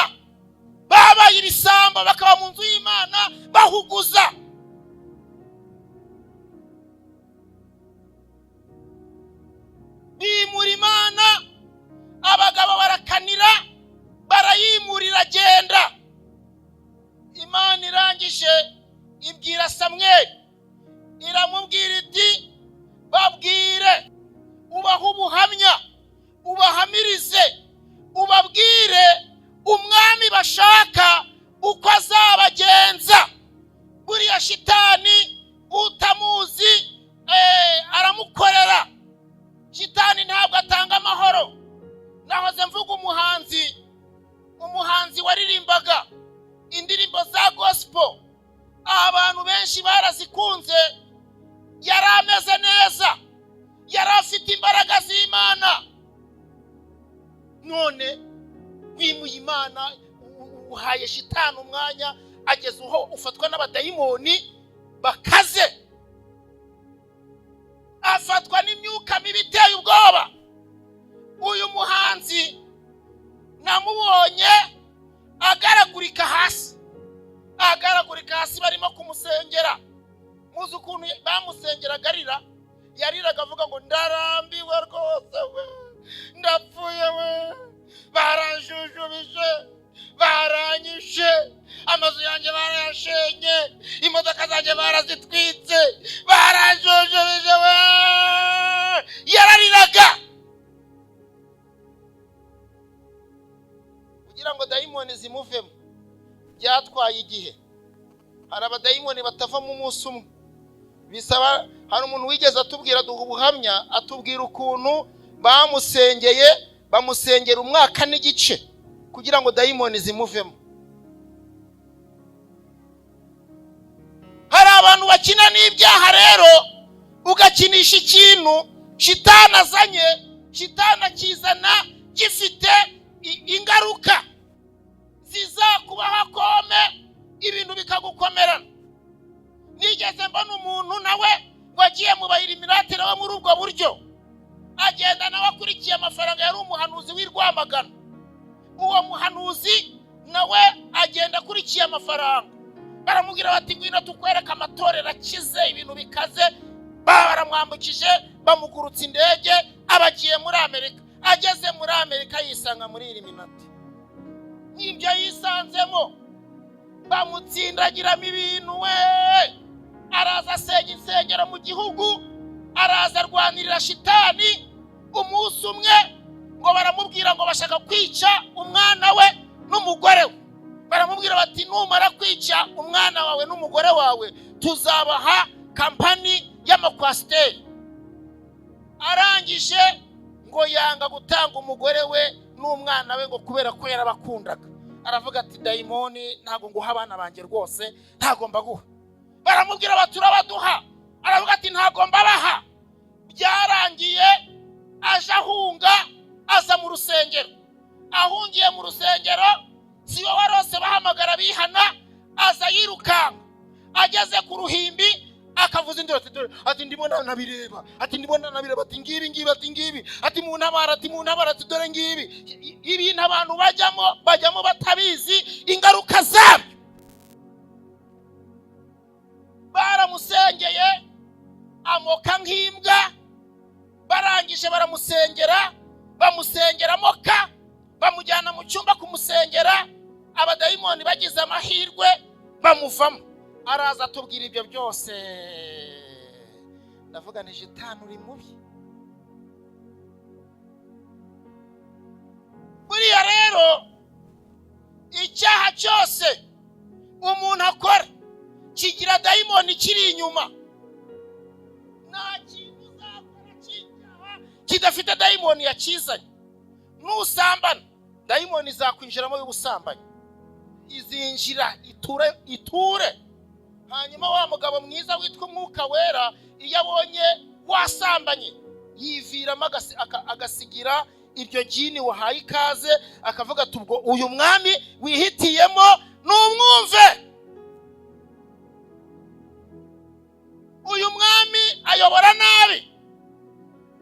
babaye ibisambo, bakaba mu nzu y'Imana bahuguza. Bimura Imana, abagabo barakanira, barayimurira, agenda. Imana irangije ibwira Samweli, iramubwira iti babwire, ubahe ubuhamya, ubahamirize, ubabwire umwami bashaka uko azabagenza. Buriya shitani utamuzi aramukorera. Shitani ntabwo atanga amahoro. Nahoze mvuga umuhanzi waririmbaga indirimbo za gospel, abantu benshi barazikunze. Yari ameze neza, yari afite imbaraga z'Imana. None wimuye Imana, uhaye shitani umwanya, ageze aho ufatwa n'abadayimoni bakaze, afatwa n'imyuka mibi iteye ubwoba. Uyu muhanzi namubonye agaragurika hasi, agaragurika hasi, barimo kumusengera. Muzi ukuntu bamusengeraga arira? Yariraga avuga ngo ndarambiwe rwose we, ndapfuye we, baranjujubije, baranyishe, amazu yanjye barayashenye, imodoka zanjye barazitwitse, baranjujubije we. Yarariraga kugira ngo dayimoni zimuvemo. Byatwaye igihe. Hari abadayimoni batavamo umunsi umwe, bisaba. Hari umuntu wigeze atubwira, duha ubuhamya, atubwira ukuntu bamusengeye, bamusengera umwaka n'igice kugira ngo dayimoni zimuvemo. Hari abantu bakina n'ibyaha rero, ugakinisha ikintu shitani azanye, shitani akizana gifite ingaruka zizakubaho kome, ibintu bikagukomerana. Nigeze mbona umuntu nawe wagiye mu bayiriminati, nawe muri ubwo buryo agenda nawe akurikiye amafaranga. Yari umuhanuzi w'i Rwamagana. Uwo muhanuzi nawe agenda akurikiye amafaranga. Baramubwira bati ngwino tukwereke amatorero akize, ibintu bikaze. Baramwambukije, bamugurutsa indege, abagiye muri Amerika. Ageze muri Amerika yisanga muri iriminati, n'ibyo yisanzemo bamutsindagiramo ibintu we. Araza asenya insengero mu gihugu, araza arwanirira shitani. Umunsi umwe ngo baramubwira ngo bashaka kwica umwana we n'umugore we. Baramubwira bati numara kwica umwana wawe n'umugore wawe tuzabaha kampani y'amakwasiteri. Arangije ngo yanga gutanga umugore we n'umwana we ngo kubera ko yarabakundaga. Aravuga ati dayimoni ntabwo nguha abana banjye rwose, ntabwo mbaguha. Baramubwira bati urabaduha. Aravuga ati ntabwo mbabaha. Byarangiye aje ahunga aza mu rusengero. Ahungiye mu rusengero si we warose bahamagara bihana, aza yirukanka ageze ku ruhimbi akavuza induru ati dore, ati ndimo nabireba, ati ndimo nabireba, ati ngibi ngibi, ati ngibi, ati mu ntabara, ati mu ntabara, ati dore ngibi. Ibintu abantu bajyamo batabizi ingaruka zabyo. Baramusengeye amoka nk'imbwa, barangije baramusengera, bamusengera amoka, bamujyana mu cyumba kumusengera. Abadayimoni bagize amahirwe bamuvamo. Araza atubwira ibyo byose. Ndavuga nti shitani uri mubi. Buriya rero icyaha cyose umuntu akora kigira dayimoni kiri inyuma. Nta kintu uzakora cy'icyaha kidafite dayimoni yakizanye. Nusambana dayimoni izakwinjiramo y'ubusambanyi, izinjira iture. Hanyuma wa mugabo mwiza witwa Umwuka Wera iyo abonye wasambanye yiviramo agasigira iryo jini wahaye ikaze, akavuga ati ubwo uyu mwami wihitiyemo numwumve. Uyu mwami ayobora nabi,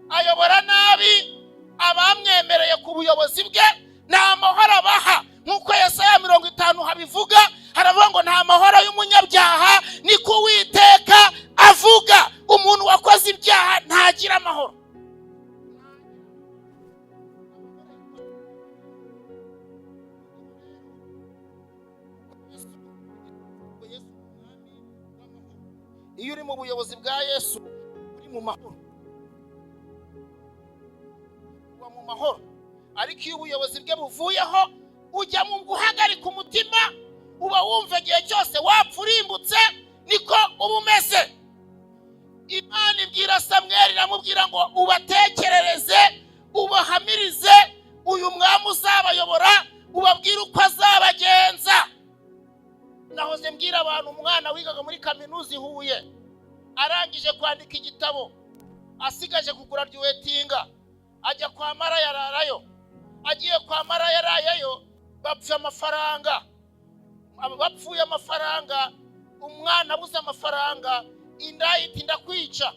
ayobora nabi abamwemereye ku buyobozi bwe, nta mahoro abaha. Nk'uko Yesaya 50 habivuga, haravuga ngo nta mahoro y'umunyabyaha, niko Uwiteka avuga. Umuntu wakoze ibyaha ntagira amahoro. Iyo uri mu buyobozi bwa Yesu uri mu mahoro, uba mu mahoro. Ariko iyo ubuyobozi bwe buvuyeho ujya mu guhagarika umutima, uba wumva igihe cyose wapfa urimbutse, niko uba umeze. Imana ibwira Samweli iramubwira ngo ubatekerereze, ubahamirize uyu mwami uzabayobora, ubabwire uko azabagenza. Nahoze mbwira abantu, umwana wigaga muri kaminuza i Huye arangije kwandika igitabo, asigaje kugura ryuwetinga, ajya kwa Maraya ararayo. Agiye kwa Maraya arayayo, bapfa amafaranga. Bapfuye amafaranga, umwana abuze amafaranga, inda iti ndakwica,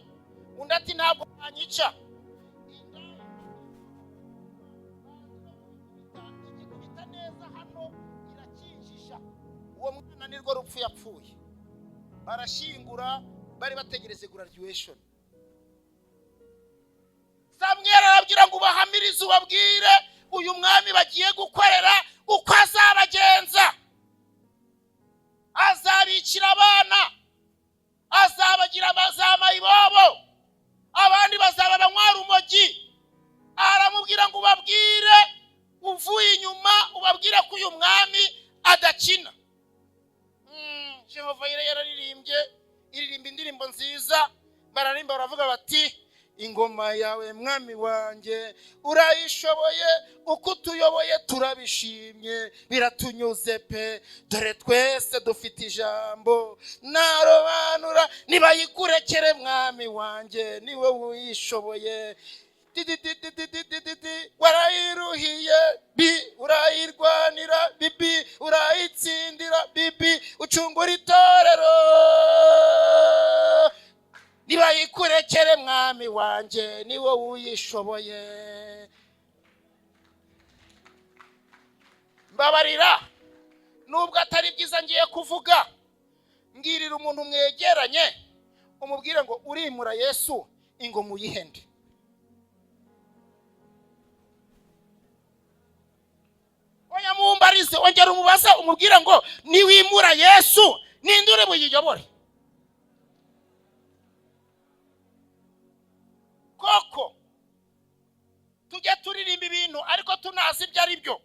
undi ati ntabwo wanyica. Igikubita neza hano irakinjisha. Uwo mwana nirwo rupfu yapfuye. Barashyingura, bari bategereze graduation. Samweli arabwira ngo ubahamirize, ubabwire uyu mwami bagiye gukorera uko azabagenza. Azabikira abana, azabagira abazamayibobo, abandi bazaba abanywarumogi. Aramubwira ngo ubabwire uvuye inyuma, ubabwire ko uyu mwami adakina. Jehova yararirimbye, iririmba indirimbo nziza, bararimba baravuga bati ingoma yawe mwami wanjye urayishoboye, uko utuyoboye turabishimye, biratunyuze pe, dore twese dufite ijambo narobanura, nibayikurekere mwami wanjye ni wowe uyishoboye. Warayiruhiye bi, urayirwanira bibi, urayitsindira bibi, ucungura itorero, nibayikurekere mwami wanjye ni wowe uyishoboye. Mbabarira nubwo atari byiza ngiye kuvuga, mbwirira umuntu mwegeranye umubwire ngo urimura Yesu ingoma uyihende. Oya mumbarize, ongera umubaze umubwire ngo niwimura Yesu ninde uri buyiyobore? Koko tujye turirimba ibintu ariko tunazi ibyo ari byo.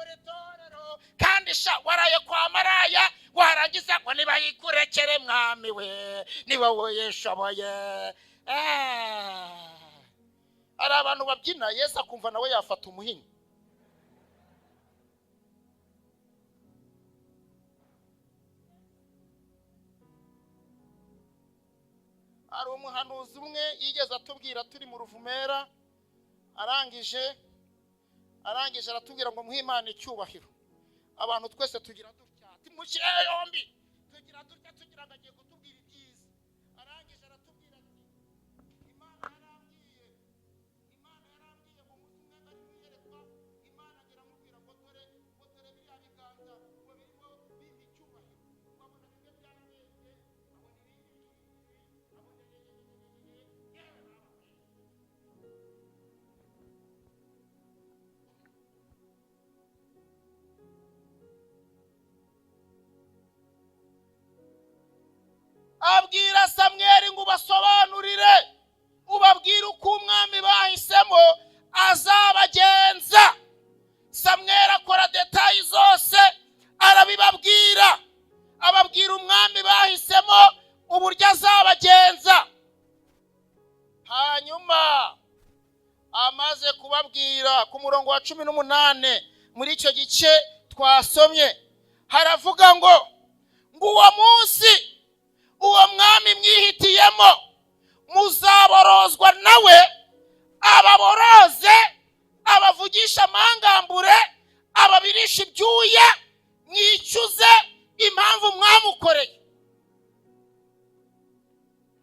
Muri torero kandi sha waraye kwa maraya, warangiza ngo nibayikurekere mwami we, ni wowe yishoboye. Hari abantu babyina Yesu akumva nawe yafata umuhini. Hari umuhanuzi umwe yigeze atubwira turi mu Ruvumera, arangije aratubwira ngo muhe Imana icyubahiro. Abantu twese tugira dutya, tumushyire yombi, tugira dutya, tugira ngo agiye kutubwira ibyiza. Arangije aratubwira ati Imana yarambwiye, Imana yarambwiye ngo umunsi umwe ari mu iyerekwa, Imana iramubwira ngo dore, ngo dore biriya biganza ngo birimo bimpa icyubahiro. Wabona bimwe byararebye, abona ibindi, abona abwira Samweli ngo ubasobanurire, ubabwire uko umwami bahisemo azabagenza. Samweli akora detayi zose arabibabwira, ababwira umwami bahisemo uburyo azabagenza. Hanyuma amaze kubabwira ku murongo wa 18 muri icyo gice twasomye, haravuga ngo uwo munsi uwo mwami mwihitiyemo muzaborozwa nawe, ababoroze, abavugisha amangambure, ababirisha ibyuya, mwicuze impamvu mwamukoreye.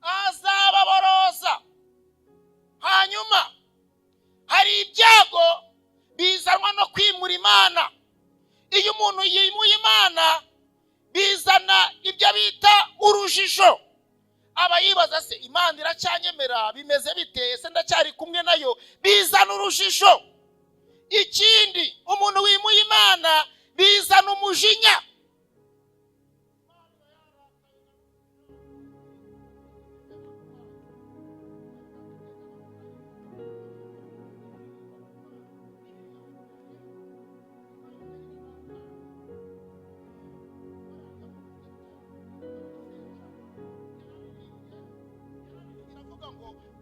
Azababoroza. Hanyuma hari ibyago bizanwa no kwimura Imana. Iyo umuntu yimuye Imana bizana ibyo bita urujijo. Aba yibaza se Imana iracyanyemera, bimeze bite, se ndacyari kumwe nayo? Bizana urujijo. Ikindi, umuntu wimuye Imana bizana umujinya.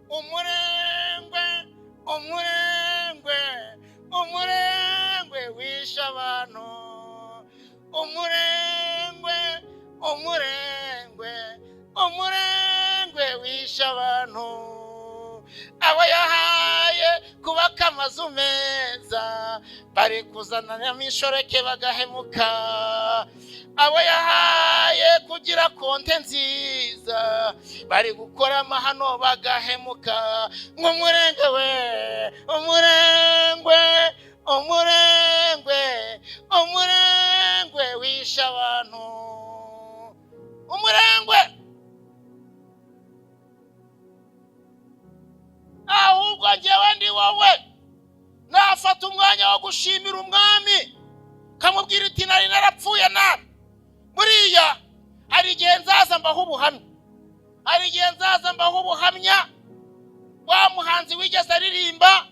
Umurengwe, umurengwe, umurengwe wishe abantu, umurengwe, umurengwe, umurengwe wishe abantu. Abo yahaye kubaka amazu meza bari kuzana imishoreke bagahemuka. Abo yahaye kugira konte nziza bari gukora amahano bagahemuka. Umurengwe we, umurengwe, umurengwe, umurengwe wishe abantu, umurengwe. Ahubwo njyewe ndi wowe nafata umwanya wo gushimira umwami, kamubwira iti nari narapfuye nabi. Buriya hari igihe nzaza mbaho ubuhamya, hari igihe nzaza mbaho ubuhamya. Wa muhanzi wigeze aririmba,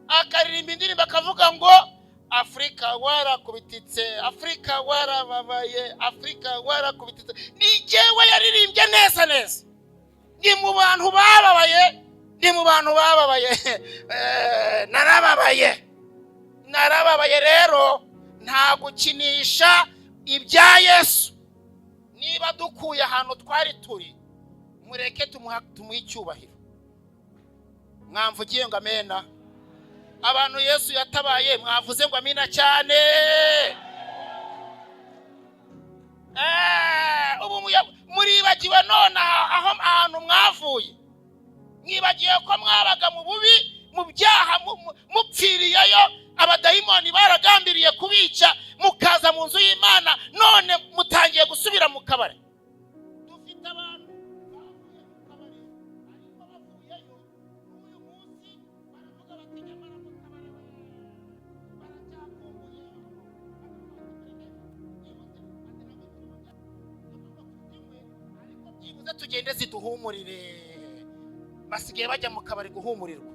akaririmba indirimbo akavuga ngo Afrika warakubititse, Afrika warababaye, Afrika warakubititse. Ni jyewe yaririmbye neza neza. Ni mu bantu bababaye, ni mu bantu bababaye. Narababaye, narababaye. Rero nta gukinisha ibya Yesu. Niba dukuye ahantu twari turi, mureke tumuhe icyubahiro. Mwamvugiye ngo amena. Abantu Yesu yatabaye mwavuze ngo amina cyane. Ubu muribagiwe none aho ahantu mwavuye, mwibagiwe ko mwabaga mu bubi, mu byaha, mupfiriyeyo, abadayimoni baragambiriye kubica, mukaza mu nzu y'Imana, none mutangiye gusubira mu kabari. Dufite abantu bavuye mu kabari, ariko bavuyeyo n'uyu munsi baravuga bati nyamara mu kabari baracyakumbuye. Ariko byibuze tugende ziduhumurire. Basigaye bajya mu kabari guhumurirwa.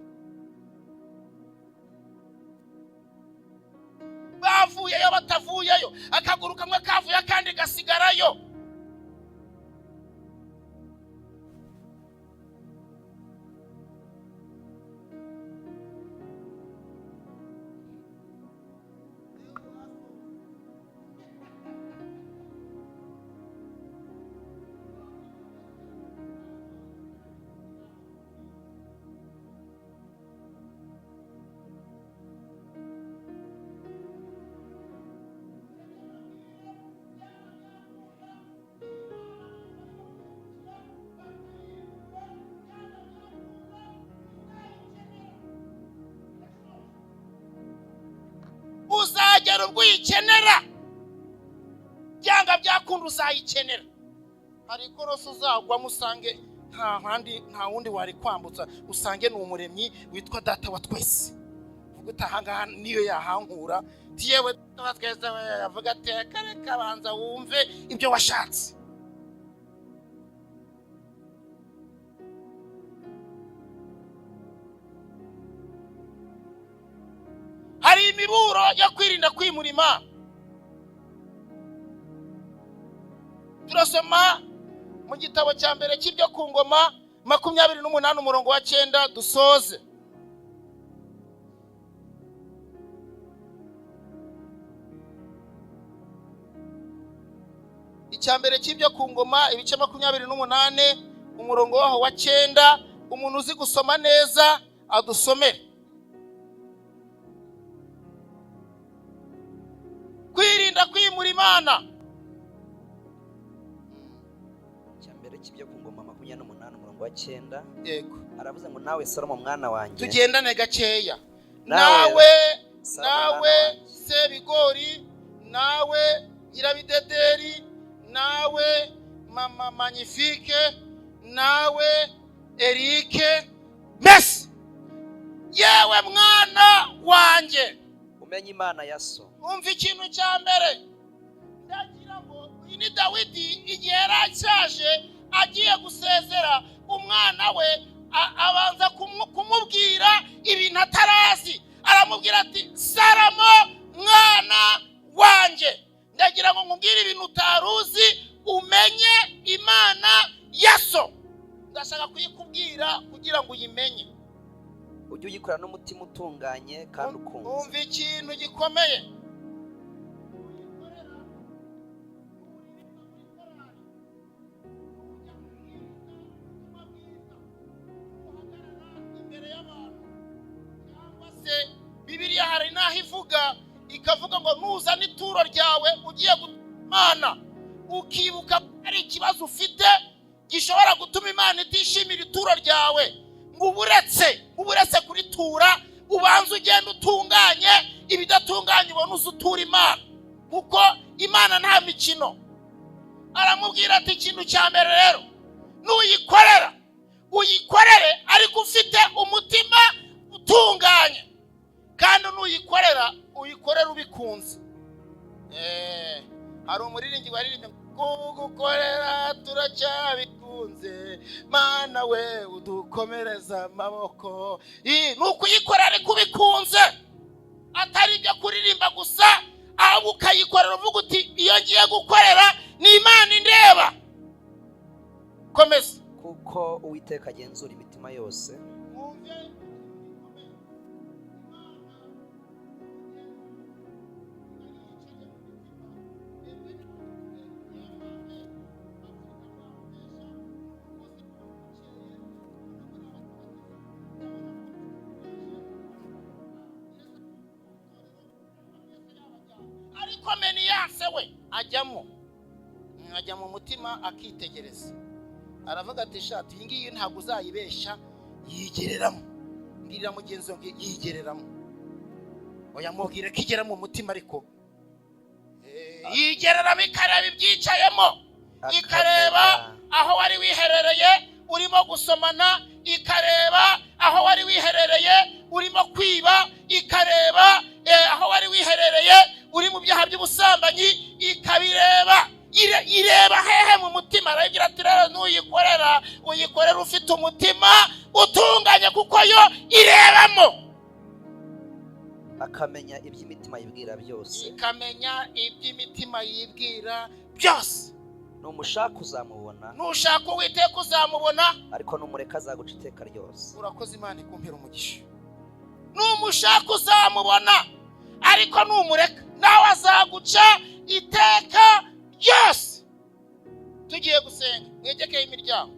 Bavuyeyo, batavuyeyo, akaguru kamwe kavuye akandi gasigarayo. Uzagera ubwo uyikenera, byanga byakunda uzayikenera. Hari ikorosi uzagwamo usange nta handi, nta wundi wari kwambutsa, usange ni Umuremyi witwa Data wa twese. Uvuga uti: "Ahangaha niyo yahankura." Yewe Data wa twese we, avuga ati: "Reka, banza wumve ibyo washatse." Hari imiburo yo kwirinda kwimura Imana. Turasoma mu gitabo cya mbere cy'ibyo ku ngoma 28, umurongo wa 9, dusoze. Icya mbere cy'ibyo ku ngoma, ibice 28, umurongo waho wa 9. Umuntu uzi gusoma neza adusomere. Kwirinda kwimura Imana. Icya mbere cy'ibyo ku ngoma 28, umurongo wa 9. Yego. Aravuze ngo: "Nawe Salomo mwana wanjye." Tugendane gakeya. Nawe, nawe Salomo nawe mwana wanjye. Sebigori, nawe Nyirabidederi, nawe mama Magnifique, nawe Erike Mesi, yewe mwana wanjye, umenye Imana ya so. Umva ikintu cya mbere ndagira ngo uyu ni Dawidi igihe yari ashaje agiye gusezera umwana we, abanza kumubwira ibintu atarazi. Aramubwira ati: "Salomo mwana wanjye, ndagira ngo nkubwire ibintu utari uzi. Umenye Imana ya so. Ndashaka kuyikubwira kugira ngo uyimenye." Ujye uyikora n'umutima utunganye kandi ukunze. Umva ikintu gikomeye. Imbere y'abantu cyangwa se Bibiliya hari n'aho ivuga, ikavuga ngo nuzana ituro ryawe ugiye Imana, ukibuka ko hari ikibazo ufite gishobora gutuma Imana itishimira ituro ryawe, ngo uba uretse kuritura, ubanza ugenda utunganye ibidatunganye, ubone uza utura Imana, kuko Imana nta mikino. Aramubwira ati: "Ikintu cya mbere rero, nuyikorera, uyikorere ariko ufite umutima utunganye, kandi nuyikorera, uyikorere ubikunze." Hari umuririmbyi waririmbye: "Kugukorera turacyabikunze, Mana we, udukomereza amaboko." Ni ukuyikorera ariko ubikunze, atari ibyo kuririmba gusa, ahubwo ukayikorera uvuga uti: "Iyo ngiye gukorera ni Imana indeba." Komeza. Kuko Uwiteka agenzura imitima yose. Mwumve. Ariko meniyanse we ajyamo, ajya mu mutima akitegereza, aravuga ati: "Shati iyi ngiyi ntabwo uzayibeshya, yigereramo." Mbwirira mugenzi wawe: yigereramo. Oya, mubwire ko igera mu mutima, ariko yigereramo, ikareba ibyicayemo, ikareba aho wari wiherereye urimo gusomana, ikareba aho wari wiherereye urimo kwiba, ikareba aho wari wiherereye uri mu byaha by'ubusambanyi, ikabireba. Ireba hehe? Mu mutima. Arabwira ati: "Rero nuyikorera, uyikorera ufite umutima utunganye, kuko yo irebamo." Akamenya iby'imitima yibwira byose. Ikamenya iby'imitima yibwira byose. Numushaka uzamubona. Nushaka Uwiteka uzamubona. Ariko numureka azaguca iteka ryose. Urakoze, Imana ikumpera umugisha. Numushaka uzamubona, ariko numureka nawe azaguca iteka ryose. Tugiye gusenga, mwegekeye imiryango.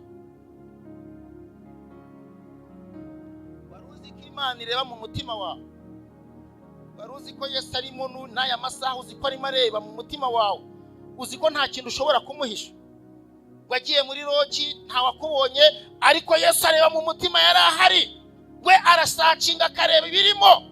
Wari uzi ko Imana ireba mu mutima wawe? Wari uzi ko Yesu arimo n'aya masaha? Uzi ko arimo areba mu mutima wawe? Uzi ko nta kintu ushobora kumuhisha? Wagiye muri lodge ntawakubonye, ariko Yesu areba mu mutima. Yari ahari we, arasearchinga akareba ibirimo,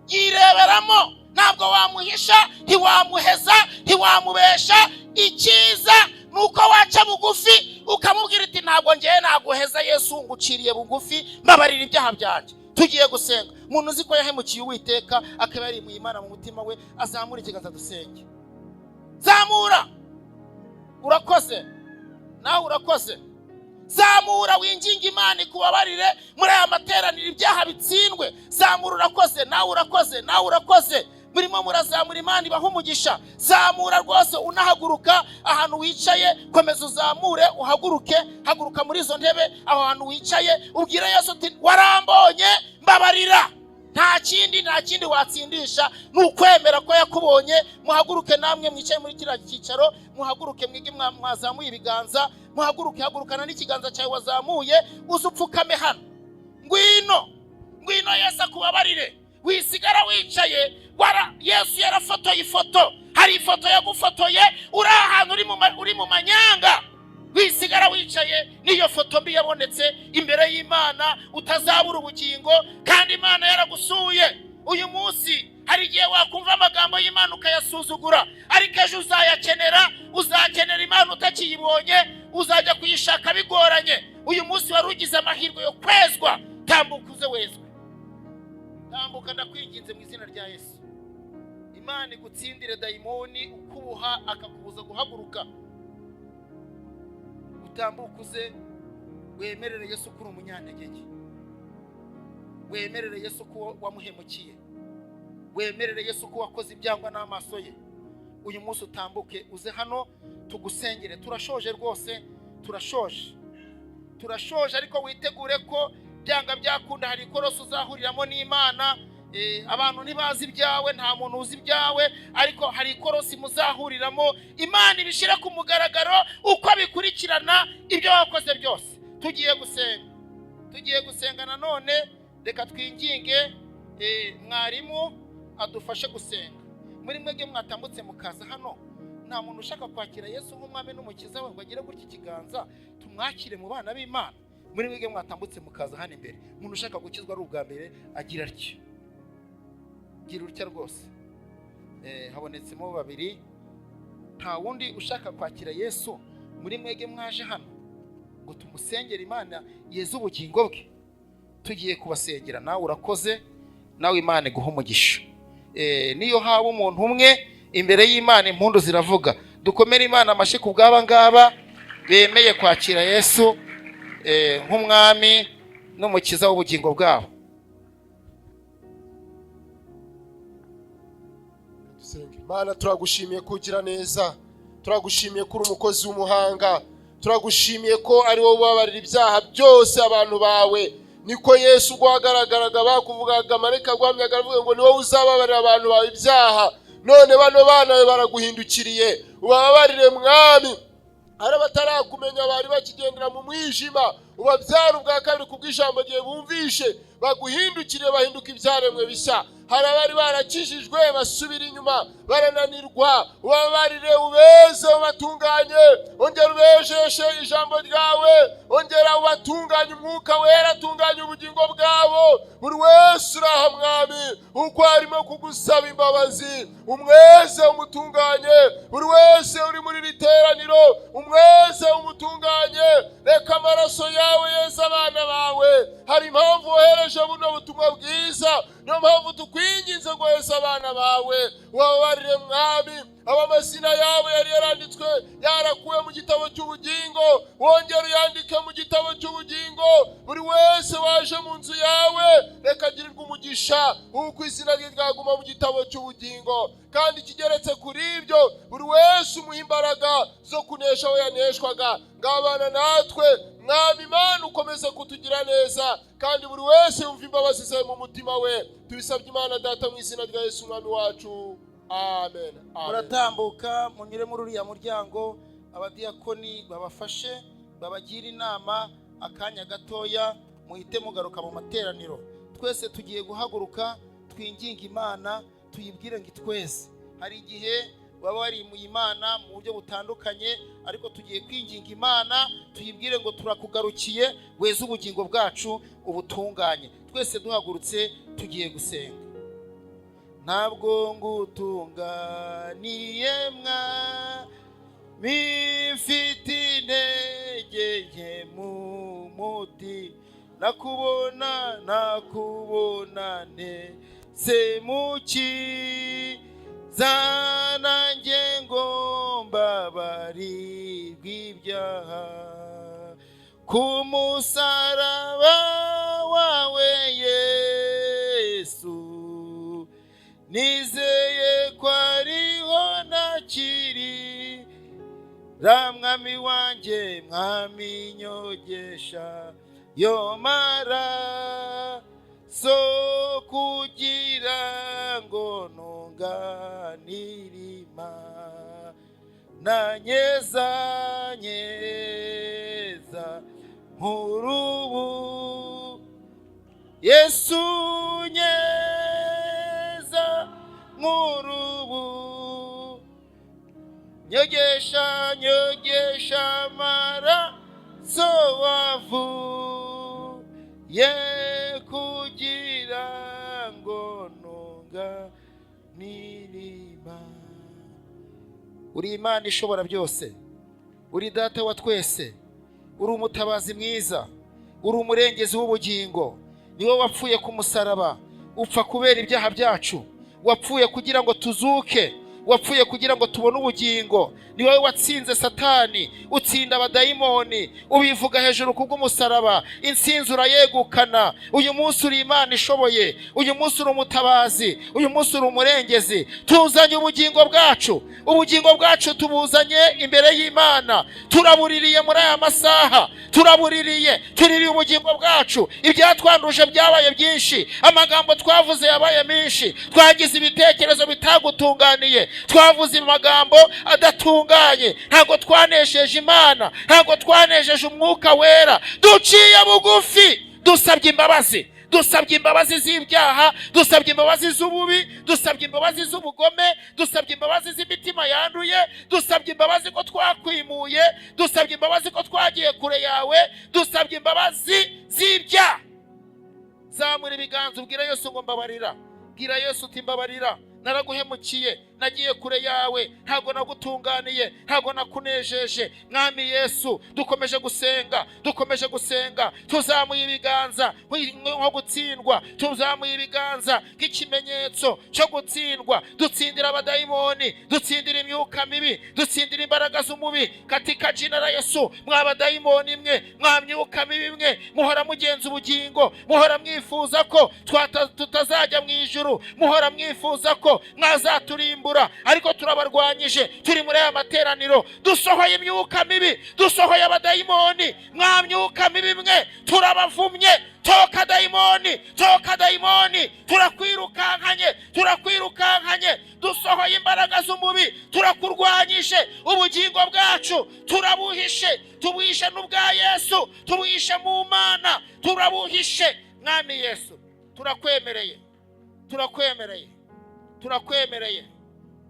yireberamo. Ntabwo wamuhisha, ntiwamuheza, ntiwamubesha. Icyiza ni uko waca bugufi ukamubwira iti: "Ntabwo ngewe naguheza Yesu, nguciriye bugufi, mbabarira ibyaha byanjye." Tugiye gusenga. Umuntu uzi ko yahemukiye Uwiteka, akaba yarimuye Imana mu mutima we, azamura ikiganza dusenge. Zamura. Urakoze, nawe urakoze. Zamura winginga Imana ikubabarire muri aya materaniro, ibyaha bitsindwe. Zamura. Urakoze, nawe urakoze, nawe urakoze. Murimo murazamura, Imana ibaha umugisha. Zamura rwose, unahaguruka ahantu wicaye. Komeza uzamure, uhaguruke. Haguruka muri izo ntebe aho hantu wicaye, ubwire Yesu uti: "Warambonye, mbabarira." Nta kindi, nta kindi watsindisha, ni ukwemera ko yakubonye. Muhaguruke namwe mwicaye muri kiriya cyicaro, muhaguruke mwige mwazamuye ibiganza. Muhaguruke, hagurukana n'ikiganza cyawe wazamuye, uze upfukame hano. Ngwino, ngwino Yesu akubabarire. Wisigara wicaye Yesu yarafotoye ifoto, hari ifoto yagufotoye uri ahantu uri mu manyanga. Wisigara wicaye n'iyo foto mbi yabonetse imbere y'Imana, utazabura ubugingo kandi Imana yaragusuye. Uyu munsi hari igihe wakumva amagambo y'Imana ukayasuzugura, ariko ejo uzayakenera. Uzakenera Imana utakiyibonye, uzajya kuyishaka bigoranye. Uyu munsi wari ugize amahirwe yo kwezwa. Tambuka uze wezwe, tambuka ndakwinginze mu izina rya Yesu. Imana igutsindire dayimoni ukubuha akakubuza guhaguruka. Utambuke uze wemerere Yesu ko uri umunyantege nke, wemerere Yesu ko wamuhemukiye, wemerere Yesu ko wakoze ibyangwa n'amaso ye. Uyu munsi utambuke uze hano tugusengere. Turashoje rwose, turashoje, turashoje, ariko witegure ko byanga byakunda hari ikorosi uzahuriramo n'Imana. Abantu ntibazi ibyawe, nta muntu uzi ibyawe, ariko hari ikorosi muzahuriramo, Imana ibishyire ku mugaragaro uko bikurikirana ibyo wakoze byose. Tugiye gusenga, tugiye gusenga nanone. Reka twinginge mwarimu adufashe gusenga. Muri mwebwe mwatambutse mukaza hano, nta muntu ushaka kwakira Yesu nk'umwami n'umukiza we ngo agire gutya ikiganza tumwakire mu bana b'Imana? Muri mwebwe mwatambutse mukaza hano imbere, umuntu ushaka gukizwa ari ubwa mbere agira atya, gira utya rwose. Habonetsemo babiri. Nta wundi ushaka kwakira Yesu muri mwebwe mwaje hano ngo tumusengere, Imana yeze ubugingo bwe? Tugiye kubasengera. Nawe urakoze, nawe Imana iguha umugisha. Niyo haba umuntu umwe, imbere y'Imana impundu ziravuga. Dukomere Imana amashyi ku bw'aba ngaba bemeye kwakira Yesu nk'umwami n'umukiza w'ubugingo bwabo. Dusenge. Mana, turagushimiye ko ugira neza, turagushimiye ko uri umukozi w'umuhanga, turagushimiye ko ari wowe ubabarira ibyaha byose abantu bawe. Niko Yesu ubwo wagaragaraga bakuvugaga, marayika guhamyaga aravuga ngo ni wowe uzababarira abantu bawe ibyaha. None bano bana bawe baraguhindukiriye, ubababarire Mwami. Hari abatarakumenya bari bakigendera mu mwijima, ubabyara ubwa kabiri kubw'ijambo gihe bumvishe, baguhindukiriye bahinduka ibyaremwe bishya. Hari abari barakijijwe basubira inyuma barananirwa, ubabarire, ubeze, ubatunganye, ongera ubejeshe ijambo ryawe, ongera ubatunganye umwuka wera, atunganye ubugingo bwabo. Buri wese uri aha Mwami, uko arimo kugusaba imbabazi, umweze umutunganye. Buri wese uri muri iri teraniro, umweze umutunganye. Reka amaraso yawe yeze abana bawe. Hari impamvu wohereje buno butumwa bwiza, niyo mpamvu tukwinginze ngo weze abana bawe, ubabarire Mwami. Aba amazina yabo yari yaranditswe yarakuwe mu gitabo cy'ubugingo, wongere uyandike mu gitabo cy'ubugingo. Buri wese waje mu nzu yawe, reka agirirwe umugisha kuko izina rye ryaguma mu gitabo cy'ubugingo. Kandi ikigeretse kuri ibyo, buri wese umuha imbaraga zo kunesha aho yaneshwaga. Ngabana natwe, Mwami Imana, ukomeze kutugira neza, kandi buri wese yumva imbabazi zawe mu mutima we. Tubisabye, Imana Data, mu izina rya Yesu Umwami wacu, amen, amen. Muratambuka munyure muri uriya muryango, abadiyakoni babafashe, babagire inama akanya gatoya, muhite mugaruka mu materaniro. Twese tugiye guhaguruka twinginga Imana, tuyibwire ngo itweze. Hari igihe baba warimuye Imana mu buryo butandukanye, ariko tugiye kwinginga Imana, tuyibwire ngo turakugarukiye, weze ubugingo bwacu, ubutunganye. Twese duhagurutse, tugiye gusenga. Ntabwo ngutunganiye, Mwami, mfite intege nke mu muti. Nakubona, nakubona nte se mukiza? Nanjye ngo mbabarirwe ibyaha ku musaraba wawe, Yesu. Nizeye ko ariho nakiri ra, Mwami wanjye. Mwami, nyogesha yo maraso kugira ngo ntunganire Imana. Nyeza, nyeza nkurubu, Yesu, nyeza nkurubu. Nyogesha, nyogesha amaraso wavuye kugira ngo ntunganire Imana. Uri Imana ishobora byose, uri Data wa twese, uri umutabazi mwiza, uri umurengezi w'ubugingo. Ni wowe wapfuye ku musaraba, upfa kubera ibyaha byacu. Wapfuye kugira ngo tuzuke, wapfuye kugira ngo tubone ubugingo. Ni wowe watsinze Satani, utsinda abadayimoni, ubivuga hejuru kubw'umusaraba, intsinzi urayegukana. Uyu munsi uri Imana ishoboye, uyu munsi uri umutabazi, uyu munsi uri umurengezi. Tuzanye ubugingo bwacu, ubugingo bwacu tubuzanye imbere y'Imana. Turabuririye muri aya masaha, turabuririye, tuririye ubugingo bwacu. Ibyatwanduje byabaye byinshi, amagambo twavuze yabaye menshi, twagize ibitekerezo bitagutunganiye, twavuze amagambo adatunganye. Ntabwo twanesheje Imana, ntabwo twanesheje Umwuka Wera. Duciye bugufi, dusabye imbabazi, dusabye imbabazi z'ibyaha, dusabye imbabazi z'ububi, dusabye imbabazi z'ubugome, dusabye imbabazi z'imitima yanduye, dusabye imbabazi ko twakwimuye, dusabye imbabazi ko twagiye kure yawe, dusabye imbabazi z'ibyaha. Zamura ibiganza, ubwira Yesu ngo mbabarira. Bwira Yesu uti mbabarira, naraguhemukiye, nagiye kure yawe, ntabwo nagutunganiye, ntabwo nakunejeje. Mwami Yesu, dukomeje gusenga, dukomeje gusenga, tuzamuye ibiganza nko gutsindwa, tuzamuye ibiganza nk'ikimenyetso cyo gutsindwa. Dutsindira abadayimoni, dutsindira imyuka mibi, dutsindira imbaraga z'umubi katika jina la Yesu. Mwa badayimoni mwe, mwa myuka mibi mwe, muhora mugenza ubugingo, muhora mwifuza ko tutazajya mu ijuru, muhora mwifuza ko mwazaturimbura, ariko turabarwanyije. Turi muri aya materaniro, dusohoye imyuka mibi, dusohoye abadayimoni. Mwa myuka mibi mwe, turabavumye. Toka dayimoni, toka dayimoni! Turakwirukankanye, turakwirukankanye. Dusohoye imbaraga z'umubi, turakurwanyije. Ubugingo bwacu turabuhishe, tubuhishe n'ubwa Yesu, tubuhishe mu Mana, turabuhishe. Mwami Yesu, turakwemereye, turakwemereye, turakwemereye.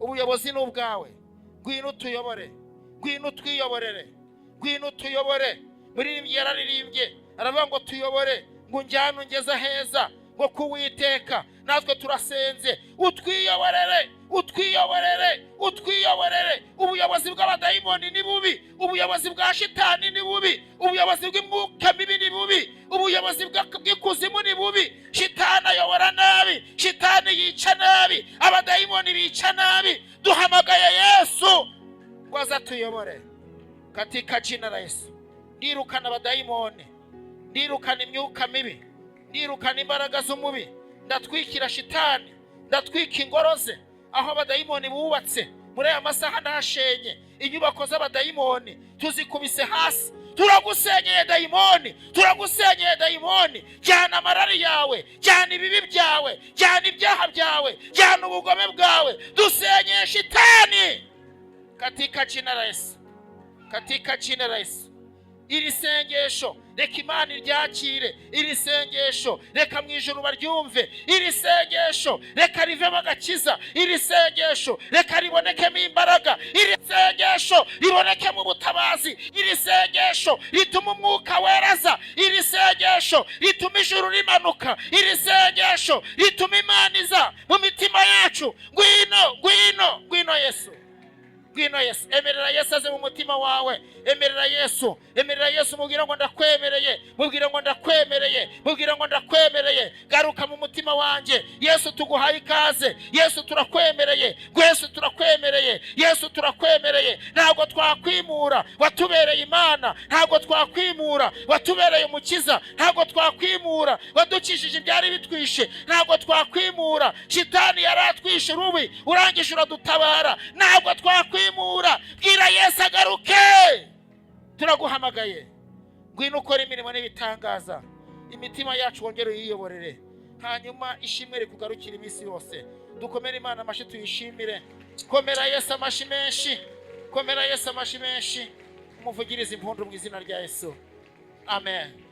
Ubuyobozi ni ubwawe. Ngwino utuyobore, ngwino utwiyoborere, ngwino utuyobore. Muririmbyi yararirimbye, aravuga ngo tuyobore, ngo unjyane ungeze aheza, ngo kuwiteka. Natwe turasenze, utwiyoborere, utwiyoborere, utwiyoborere. Ubuyobozi bw'abadayimoni ni bubi, ubuyobozi bwa shitani ni bubi, ubuyobozi bw'imyuka mibi ni bubi, ubuyobozi bw'ikuzimu ni bubi. Shitani ayobora nabi, shitani yica nabi. Abadayimoni bica nabi. Duhamagaye Yesu ngo aze atuyobore. Katika jina la Yesu, ndirukana abadayimoni, ndirukana imyuka mibi, ndirukana imbaraga z'umubi. Ndatwikira shitani, ndatwika ingoro ze, aho abadayimoni bubatse. Muri aya masaha ntashenye inyubako z'abadayimoni, tuzikubise hasi. Turagusenyeye dayimoni, turagusenyeye dayimoni. Jyana amarari yawe, jyana ibibi byawe, jyana ibyaha byawe, jyana ubugome bwawe. Dusenyeye shitani katika jina la Yesu, katika jina la Yesu. Iri sengesho reka Imana iryakire. Iri sengesho reka mu ijuru baryumve. Iri sengesho reka rivemo agakiza. Iri sengesho reka ribonekemo imbaraga. Iri sengesho ribonekemo ubutabazi. Iri sengesho rituma Umwuka Weraza. Iri sengesho rituma ijuru rimanuka. Iri sengesho rituma Imana iza mu mitima yacu. Ngwino, ngwino, ngwino Yesu, ngwino Yesu. Emerera Yesu aze mu mutima wawe. Emerera Yesu, emerera Yesu. Mubwire ngo ndakwemereye, mubwire ngo ndakwemereye, mubwire ngo ndakwemereye. Garuka mu mutima wanjye Yesu. Tuguhaye ikaze Yesu, turakwemereye Yesu, turakwemereye Yesu, turakwemereye. Ntabwo twakwimura, watubereye Imana. Ntabwo twakwimura, watubereye Umukiza. Ntabwo twakwimura, wadukijije ibyari bitwishe. Ntabwo twakwimura, shitani yaratwishe rubi, urangije uradutabara. Ntabwo twakwimura. Bwira Yesu agaruke. Turaguhamagaye, ngwino ukore imirimo n'ibitangaza. Imitima yacu wongere uyiyoborere, hanyuma ishimwe rikugarukire iminsi yose. Dukomere Imana amashyi, tuyishimire. Komera Yesu amashyi menshi, komera Yesu amashyi menshi, umuvugirize impundu mu izina rya Yesu. Amen.